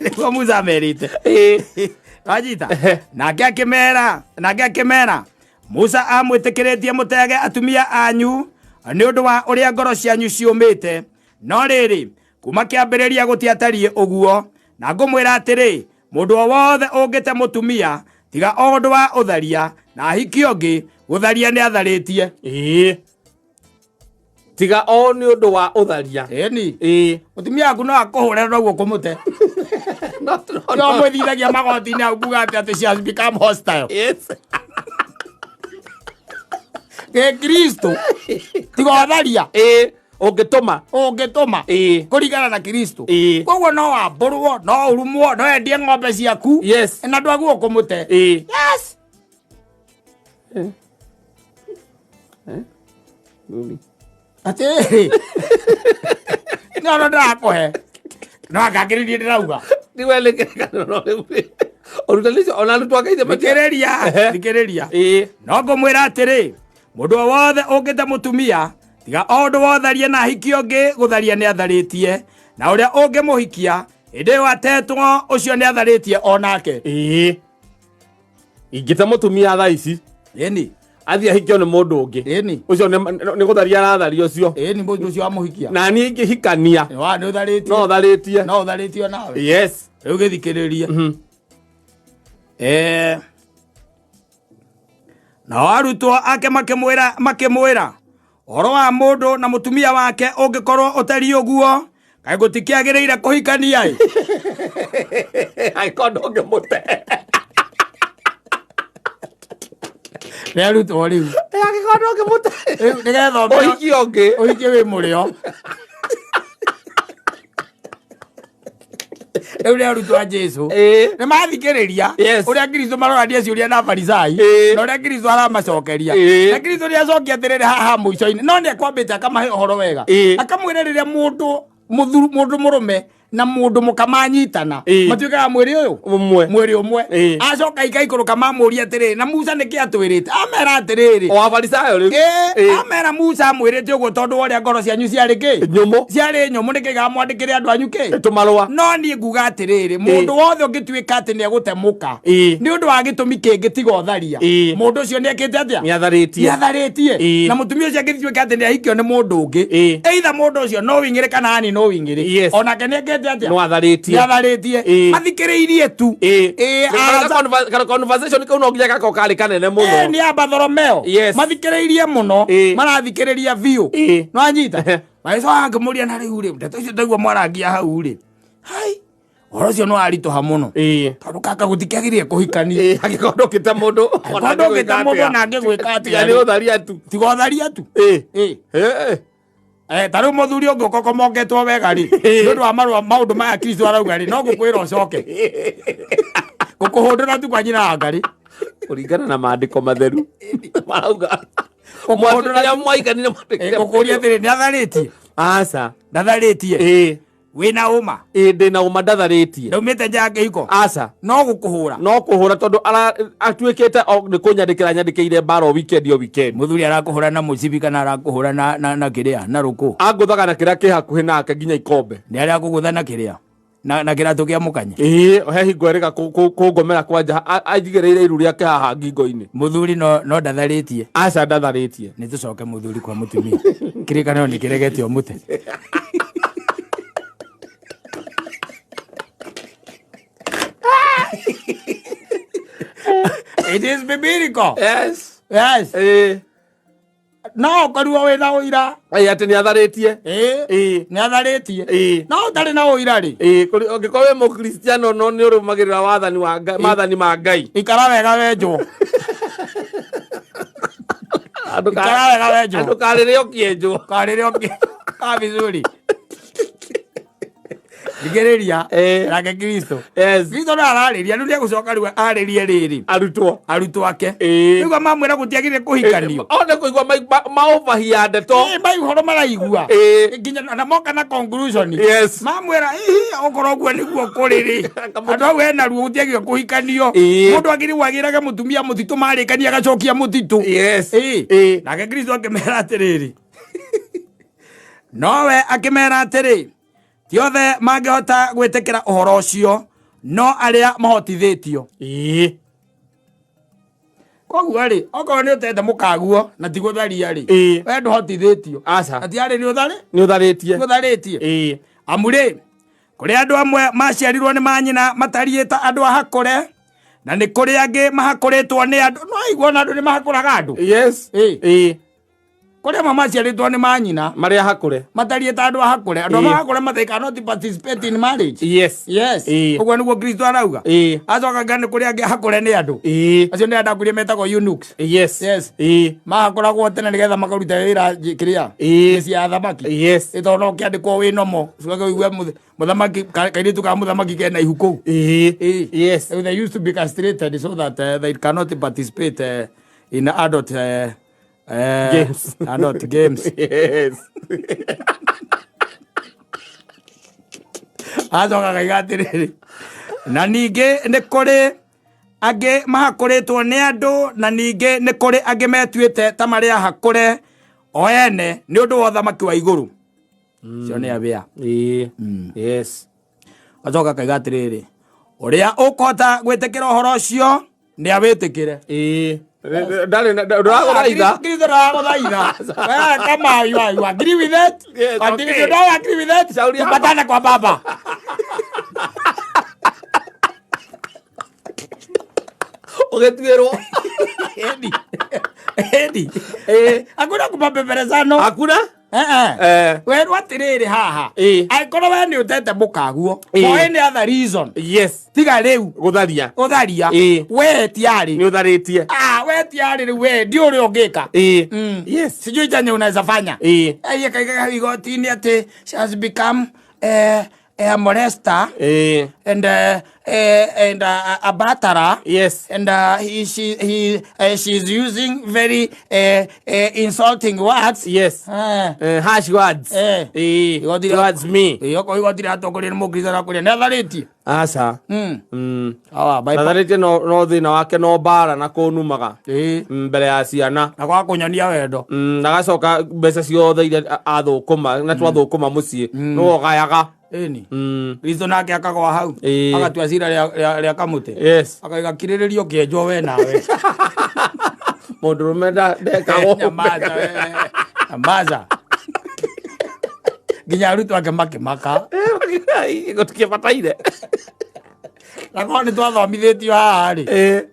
Nĩguo Musa amerite. Wanyita? Nake akĩmera, Musa amwĩtĩkĩrĩtie mũtege atumia anyu nĩ ũndũ wa ũrĩa ngoro cianyu ciũmĩte, no rĩrĩ, kuma kĩambĩrĩria gũtiatariĩ ũguo. Na ngũmwĩra atĩrĩ, mũndũ o wothe ũngĩte mũtumia tiga o ũndũ wa ũtharia na ahikie ũngĩ, gũtharia nĩ atharĩtie. Tiga o nĩ ũndũ wa ũtharia. Ĩni. Mũtumia waku no akũhũre noguo kũmũte. No, no, no no. Mwĩthithagia magoti-inĩ hau kuga atĩ she has become hostile. Gĩkristo tiga ũtharia. Ũngĩtũma. Ũngĩtũma. Ĩĩ. Kũringana na Kristo. Ĩĩ. Koguo no wambũrwo, no ũrumwo, no endie ng'ombe ciaku. Yes. Na ndwaguo kũmũte. Ĩĩ. Yes. Atĩrĩrĩ. No no ndĩrakũhe. No angangĩrĩrie ndĩrauga. Ũrutani ũcio ona arutwo akaithe. Thikĩrĩria, thikĩrĩria. Ĩĩ. No ngũmwĩra atĩrĩ, mũndũ o wothe ũngĩte mũtumia, tiga o ũndũ wotharie na ahikie ũngĩ, gũtharia nĩ atharĩtie. Na ũrĩa ũngĩmũhikia, hĩndĩ ĩyo atetwo, ũcio nĩ atharĩtie o nake. Ĩĩ. Ingĩte mũtumia thaa ici Ĩni, athiĩ ahikio nĩ mũndũ ũngĩ, ĩni, ũcio nĩ gũtharia aratharia ũcio. Ĩni, mũndũ ũcio wamũhikia. Na niĩ ingĩhikania Wa nĩ ũtharĩtie. No tharĩtie. No ũtharĩtie o nawe. Yes. Rĩu gĩthikĩrĩrie. Nao arutwo ake makĩmwĩra ũhoro wa mũndũ na mũtumia wake ũngĩkorwo ũtariĩ ũguo, kaĩ gũtikĩagĩrĩire kũhikania ĩ? Angĩkorwo ndũngĩmũte. Nĩ arutwo rĩu. Angĩkorwo ndũngĩmũte, Rĩu nĩgetha ũmenye- ũhikie ũngĩ. Ũhikie wĩ mũrĩo. Rĩu nĩ arutwo a Jesu. Ĩĩ. Nĩ mathikĩrĩria Yes. ũrĩa Kristo marorania ciũria na Farisai Ĩĩ. na ũrĩa Kristo aramacokeria. Ĩĩ. Na Kristo nĩ acokia atĩrĩrĩ haha mũico-inĩ, no nĩ ekwambĩte akamahe ũhoro wega. Ĩĩ. Akamwĩra rĩrĩa mũndũ mũthuru, mũndũ mũrũme na mũndũ mũka manyitana, Ĩĩ. matuĩkaga mwĩrĩ ũyũ ũmwe. Mwĩrĩ ũmwe. Ĩĩ. Acoka ikaikũrũka mamũria atĩrĩrĩ, na Musa nĩkĩ atwĩrĩte? Amera atĩrĩrĩ, O Afarisayo rĩu. Ĩĩ, Ĩĩ. amera Musa amwĩrĩte ũguo tondũ wa ũrĩa ngoro cianyu ciarĩ kĩ? Nyũmũ. Ciarĩ nyũmũ, nĩkĩ gamwandĩkĩre andũ anyu kĩ? Tũmarũa. No niĩ nguga atĩrĩrĩ, mũndũ wothe ũngĩtuĩka atĩ nĩ egũtemũka Ĩĩ. nĩ ũndũ wa gĩtũmi kĩngĩ tiga ũtharia, Ĩĩ. mũndũ ũcio nĩ ekĩte atĩa? Nĩ atharĩtie. Nĩ atharĩtie. Ĩĩ. Na mũtumia ũcio angĩtuĩka atĩ nĩ ahikio nĩ mũndũ ũngĩ, Ĩĩ. either mũndũ ũcio no wing'ĩrĩ kana ani no wing'ĩrĩ, Yes. onake nĩ ekĩte atĩa? No atharĩtie. Nĩ atharĩtie. Ĩĩ. Mathikĩrĩirie tu. Ĩĩ. Ĩĩ, Ka conversation kau no nginya gakorwo karĩ kanene Ĩĩ, mũno. nĩ a Bartholomeo. Yes. Mathikĩrĩirie mũno. Ĩĩ. Marathikĩrĩria biũ. Ĩĩ. Nĩwanyita? Magĩcoka akĩmũria, na rĩu rĩ, ndeto icio ndaigua mwarangia hau rĩ, hai, ũhoro ũcio nĩ waritũha mũno, Ĩĩ. tondũ kaka gũtikĩagĩrĩire kũhikania. Ĩĩ, angĩkorwo ndũngĩte mũndũ Angĩkorwo ndũngĩte mũndũ ona angĩgwĩka atĩa tiga nĩ rĩ. ũtharia tu. Tiga ũtharia tu. Ĩĩ. Ĩĩ. Ĩĩ. Ta rĩu mũthuri ũngĩ ũkokomoketwo wega rĩ, nĩ ũndũ wa marũa maũndũ maya Kristo arauga rĩ, no ngũkwĩra ũcoke gũkũhũndũra tu kwa nyina wa Ngarĩ. Kũringana na maandĩko matheru marauga Gũkũhũndũra. rĩrĩa mwaiganire mwandĩkire. Ngũkũria atĩrĩ, nĩ atharĩtie? Aca. Ndatharĩtie? Ĩĩ. Wĩna ũma? Ĩĩ, ndĩna ũma ndatharĩtie. Ndaumĩte nja ya kĩhiko? Aca. No gũkũhũra? No kũhũra, tondũ atuĩkĩte o nĩ kũnyandĩkĩra nyandĩkĩire mbara o weekend o weekend. Mũthuri arakũhũra na mũcibi kana arakũhũra na kĩrĩa, na rũkũ? Angũthaga na kĩrĩa kĩ hakuhĩ nake, nginya ikombe. Nĩ arĩa akũgũtha na kĩrĩa, na kĩratũ kĩa mũkanye? Ĩĩ, he hingo ĩrĩga kũngomera kwanja anjigĩrĩire iru rĩake haha ngingo-inĩ. Mũthuri no ndatharĩtie? Aca, ndatharĩtie. Nĩ tũcoke mũthuri kwa mũtumia, kĩrĩkanĩro nĩ kĩregete ũmũte. It is biblical. Yes. Yes. Ĩĩ. No ũkorirwo wĩna ũira. Ĩĩ, atĩ nĩ atharĩtie. Ĩĩ. Ĩĩ. Nĩ atharĩtie. Ĩĩ. No ũtarĩ na ũira rĩ, Ĩĩ, ũngĩkorwo wĩ mũkristiano no nĩ ũrũmagĩrĩra wathani wa Ngai, maathani ma Ngai. Ikara wega wenjwo. Ikara wega wenjwo. Andũ karĩrĩ ũkĩenjwo. Karĩrĩ ũkĩ ka vizuri. Thikĩrĩria. Ĩĩ. Nake Kristo. Yes. Kristo no ararĩria rĩu, nĩegũcoka rĩu arĩrie rĩrĩ arutwo. Arutwo ake. Ĩĩ. Rĩu mamwĩra gũtiagĩrĩire kũhikanio. One kũigua maũbahia ndeto. Ĩĩ, mai ũhoro maraigua. Ĩĩ. Nginya na moka na conclusion. Yes. Mamwĩra ihi okorwo ũguo nĩguo kũrĩ rĩ, andũ au hena ruo, gũtiagĩrĩire kũhikanio. Ĩĩ. Mũndũ agĩrĩirwo agĩrage mũtumia mũtitũ, marĩkania agacokia mũtitũ. Yes. Ĩĩ. Ĩĩ. Nake Kristo akĩmera atĩrĩrĩ, nowe akĩmera atĩrĩ, ti othe mangĩhota gwĩtĩkĩra ũhoro ũcio, no arĩa mahotithĩtio. Ĩĩ. Koguo rĩ, okorwo nĩ ũtete mũkaguo na ti gũtharia rĩ, Ĩĩ. we ndũhotithĩtio. Aca. Na ti arĩ nĩ ũtharĩ Nĩ ũtharĩtie. ũtharĩtie. Ĩĩ. Amu rĩ, kũrĩ andũ amwe maciarirwo nĩ manyina matariĩ ta andũ ahakũre, na nĩ kũrĩ angĩ mahakũrĩtwo nĩ andũ. No aigua ona andũ nĩ mahakũraga andũ. Yes. Ĩĩ. Ĩĩ. Kũrĩ amwe maciarĩtwo nĩ manyina Marĩa hakũre. Matariĩ ta andũ a hakũre, andũ Ĩĩ. a hakũre they cannot participate in marriage. Yes. Ĩĩ. Ũguo nĩguo Kristo arauga. Acoka nga nĩ kũrĩ angĩ hakũre nĩ andũ. Acio nĩ andũ akũrĩa metagwo eunuchs. Yes. Mahakũragwo tene nĩgetha makaruta wĩra kĩrĩa mĩciĩ ya athamaki. Ĩ tondũ no ũkĩandĩkwo wĩ nomo, ũcoke ũigue mũthamaki kairĩtu ka mũthamaki kena ihu kũu. Ĩĩ. They used to be castrated so that they cannot participate in adult Games. Adult games. Acoka akaiga atĩrĩrĩ, na ningĩ nĩ kũrĩ angĩ mahakũrĩtwo nĩ andũ, na ningĩ nĩ kũrĩ angĩ metuĩte ta marĩ ahakũre o ene nĩ ũndũ wa ũthamaki wa igũrũ. Cio nĩ abĩa. Acoka akaiga atĩrĩrĩ, ũrĩa ũkũhota gwĩtĩkĩra ũhoro ũcio nĩ awĩtĩkĩre. Ĩĩ. Ndarĩ ndũragũthaitha. Kristo ndagũthaitha. Wewe kama you agree with it? Yes, But okay. if you don't agree with it, Shauri yako. tupatane kwa baba. Ũgĩtuĩrwo. Edi. Edi. Ĩĩ. Hakuna kupemberezano. Hakuna? Eh eh. Werwo atiriri haha. Angĩkorwo we nĩ ũtete mũkaguo. For any other reason. Tiga rĩu Gũtharia. ũtharia. We tiarĩ. Nĩ ũtharĩtie. Ah, we tiarĩ rĩu we ndi ũrĩa ũngĩka. Sijui chenye unaweza fanya. Aiye kaiga igoti-inĩ atĩ she has become a molester and a batterer. And he, she, he, she's using very insulting words. Harsh words. Towards me. Okorwo igoti rĩratongorio nĩ mũkristo rakũria nĩ atharĩtie. Aca. Awa, bye bye. Atharĩtie no thĩna wake no mbara na kũnumaga. Mbere ya ciana. Na kwaga kũnyonia wendo. Na agacoka mbeca ciothe iria athũkũma na twathũkũma mũciĩ nĩwe ũgayaga. Ĩni. Kristo nake akagwa hau. Agatua cira rĩa kamũtĩ. Akaiga kirĩrĩrio kĩenjwo we nawe. Mũndũrũme ndekagwo. Nyamaza we. Nyamaza. Nginya arutwo ake makĩmaka. Gũtikĩbataire. Na korwo nĩ twathomithĩtio haha rĩ,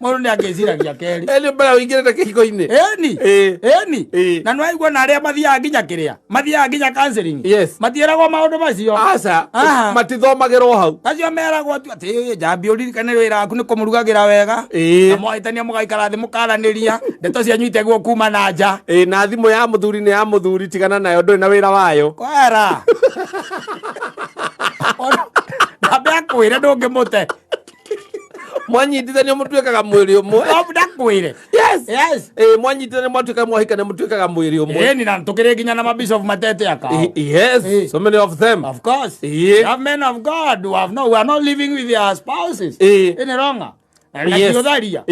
mũndũ nĩ angĩciragia kerĩ. Nĩ mbere ũingĩrĩte kĩhiko-inĩ. Ĩni. Ĩni. Na nĩ waigua na arĩa mathiaga nginya kĩrĩa mathiaga nginya counseling. Matiĩragwo maũndũ macio. Aca. Aha. Matithomagĩrwo hau. Acio meragwo tu atĩ njambi ũririkane wĩra waku nĩ kũmũrugagĩra wega. Na mwahĩtania mũgaikara thĩ mũkaranĩria ndeto cianyu itegwo kuma na nja. Na thimũ ya mũthuri nĩ ya mũthuri, tigana nayo, ndũrĩ na wĩra wayo. Kwera. Ndambe akwĩre ndũngĩmũte. Mwanyitithanio mũtuĩkaga mwĩrĩ ũmwe. No ndakwĩre. Yes. Mwanyitithanio mwatuĩka mwahikania mũtuĩkaga mwĩrĩ ũmwe. Ĩni na tũkĩrĩ nginya na mabishop matete akao. Yes. So many of them. Of course. You have men of God who have no, who are not living with their spouses. Ĩnĩ ronga. Na tiũtharia.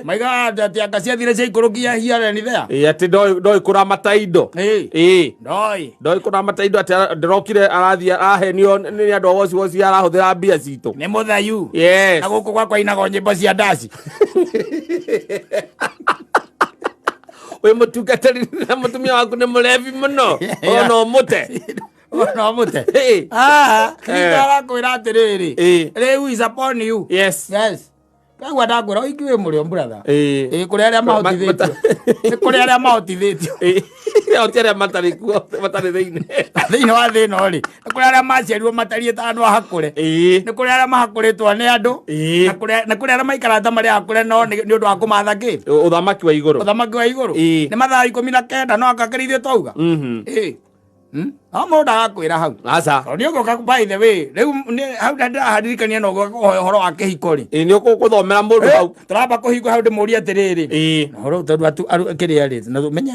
Maigaga atĩ anga ciathire ciaikũrũkia here and there. Atĩ ndoĩ kũramata indo. Ndoĩ. Ndoĩ kũramata indo, atĩ ndĩrokire arathiĩ ahenio nĩ andũ a woci woci arahũthĩra mbia citũ. Nĩ mũthayu. Na gũkũ gwakwa inagwo nyĩmbo cia ndaci. Wĩ mũtungatĩri na mũtumia waku nĩ mũrebi mũno. Ona ũmũte. Ona ũmũte. Kristo arakwĩra atĩrĩrĩ. Rĩu is upon you. Yes. Kaigua ndakwĩra ũiki wĩ mũrĩo brother. Kũrĩ arĩa mahotithĩtio. Nĩ kũrĩ arĩa mahotithĩtio. Oti arĩa matarĩ kuo, matarĩ thĩinĩ. Thĩinĩ wa thĩ ĩno rĩ, nĩ kũrĩ arĩa maciarirwo matariĩ ta andũ a hakũre. Nĩ kũrĩ arĩa mahakũrĩtwo nĩ andũ. Na kũrĩ arĩa maikaraga ta marĩ hakũre no nĩ ũndũ wa kũmatha kĩ? Ũthamaki wa igũrũ. Ũthamaki wa igũrũ. Nĩ mathaa 19 no akakĩrĩ ithuĩ twauga. No mũndũ ndagakwĩra hau. Aca. Tondũ nĩ ũgũka by the way, rĩu hau ndĩraharirikania na ũgũka kũhoya ũhoro wa kĩhiko rĩ. Nĩ ũkũthomera mũndũ hau. Tũramba kũhingũra hau ndĩmũrie atĩrĩrĩ. Ũhoro tondũ kĩrĩa rĩ, na tũmenye,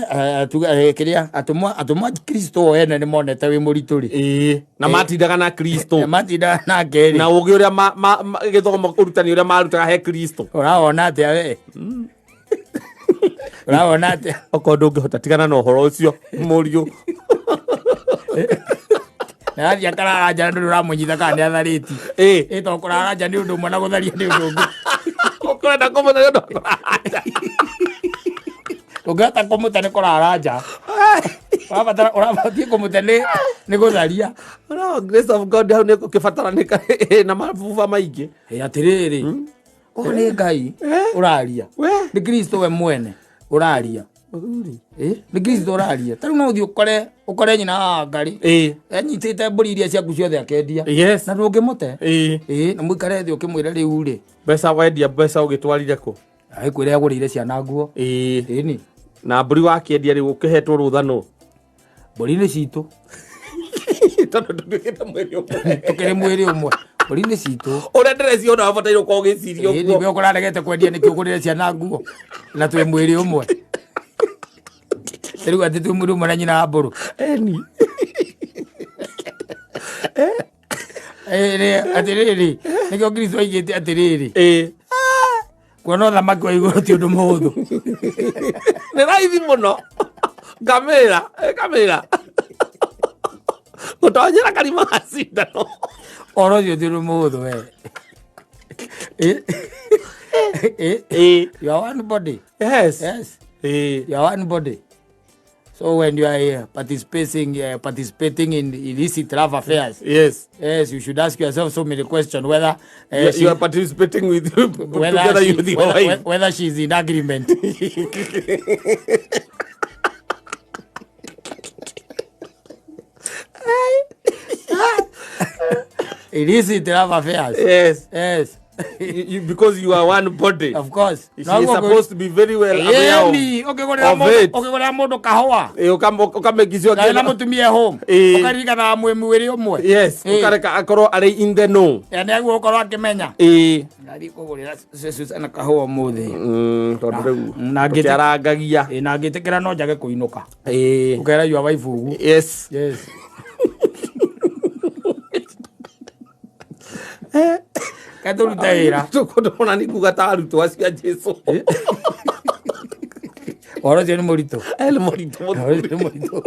kĩrĩa, atũmwa Kristo o ene nĩ monete wĩ mũritũ rĩ. Na matindaga na Kristo. Matindaga nake rĩ. Na ũgĩ ũrĩa gĩthomo ũrutani ũrĩa marutaga he Kristo. Ũrawona atĩa we? Ũrawona atĩa? Okorwo ndũngĩhota tigana na ũhoro ũcio mũriũ. Na athiĩ akarara nja na ndũrĩ ũramũnyita kana nĩ atharĩtie. Tondũ kũrara nja nĩ ũndũ ũmwe na gũtharia nĩ ũndũ ũngĩ. Ũkwenda kũmũtha nĩ ũndũ wa kũrara nja. Ũngĩhota kũmũte nĩ kũrara nja. Ũrabatara, ũrabatiĩ kũmũte nĩ gũtharia. No, grace of God hau nĩ gũkĩbataranĩka na mabuba maingĩ. Atĩrĩrĩ. Ũyũ nĩ Ngai ũraria. We. Nĩ Kristo we mwene ũraria. Mũthuri. Nĩ Kristo ũraria. Ta rĩu no ũthiĩ ũkore nyina wa Ngarĩ enyitĩte mbũri iria ciaku ciothe akendia. Na ndũngĩmũte. Na mũikare thĩ ũkĩmwĩra rĩu rĩ. Mbeca wendia mbeca ũgĩtwarire kũ? Agĩkwĩra agũrĩire ciana nguo. Ĩni. Na mbũri wakĩendia rĩu ũkĩhetwo rũtha nũ? Mbũri nĩ citũ. Tondũ tũtuĩkĩte mwĩrĩ ũmwe. Tũkĩrĩ mwĩrĩ ũmwe. Mbũri nĩ citũ. Ũrĩa ndĩreciona wabataire gũkorwo ũgĩciria Ĩni ũguo. we ũkũraregete kwendia nĩkĩ ũgũrĩre ciana nguo. Na twĩ mwĩrĩ ũmwe. Rĩu atĩ twĩ mwĩrĩ ũmwe na nyina wa mbũrũ. Ĩni. Atĩrĩrĩ, nĩkĩo Kristo oigĩte atĩrĩrĩ. Kuona ũthamaki wa igũrũ ti ũndũ mũhũthũ. Nĩ raithi mũno. Ngamĩra, ngamĩra. Gũtonyera karima ga cindano. Ũhoro ũcio ti ũndũ mũhũthũ we. You are one body. Yes. Yes. You are one body. So when you are participating in illicit love affairs, yes, you should ask yourself so many questions whether You are participating with together with your wife. Whether she's in agreement. Illicit love affairs. Yes. Yes. Because you are one body. Of course. She is supposed to be very well aware of Ĩni, ũkĩgũrĩra of mũndũ it. ũkĩgũrĩra mũndũ kahũa. Ũkamekicua Na wĩna mũtumia home. Ũkaririkanaga mwĩ mwĩrĩ ũmwe. Yes, ũkareka akorwo arĩ in the know. Ya nĩ aguo ũkorwo akĩmenya. Ngathiĩ kũgũrĩra Susana kahũa ũmũthĩ. Tondũ rĩu Na tũtiarangagia. Na ngĩtĩkĩra no njage kũinũka. Ũkera your wife ũguo. Yes. Yes. Katũrute wĩra. Tũkũndona nĩ kuga ta arutwo acio a Jesu. Ũhoro ũcio nĩ mũritũ. Nĩ mũritũ mũno. Ũhoro ũcio nĩ mũritũ.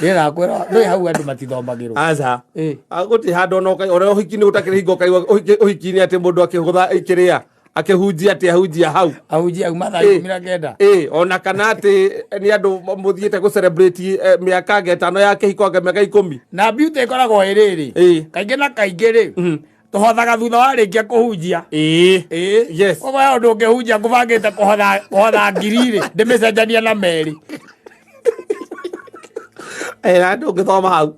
Ndĩrakwĩra ndũĩ hau andũ matithomagĩrwo. Aca. Gũtirĩ handũ ona ũrĩa ũhiki-inĩ gũtakĩrĩ hingo ũkaigua ũhiki-inĩ atĩ mũndũ akĩhũtha kĩrĩa akĩhunjia atĩ ahunjia hau. Ahunjia auma thaa 19. Ona kana atĩ nĩ andũ mũthiĩte gũ celebrate mĩaka anga ĩtano ya kĩhiko anga mĩaka 10. Na beauty ĩkoragwo ĩ rĩrĩ. Kaingĩ na kaingĩ rĩ, tũhothaga thutha wa rĩkia kũhunjia. Yes. Koguo he ũndũ ũngĩhunjia ngũbangĩte kũhotha ngiri rĩ, ndĩmĩcenjania na merĩ. Na ndũngĩthoma hau.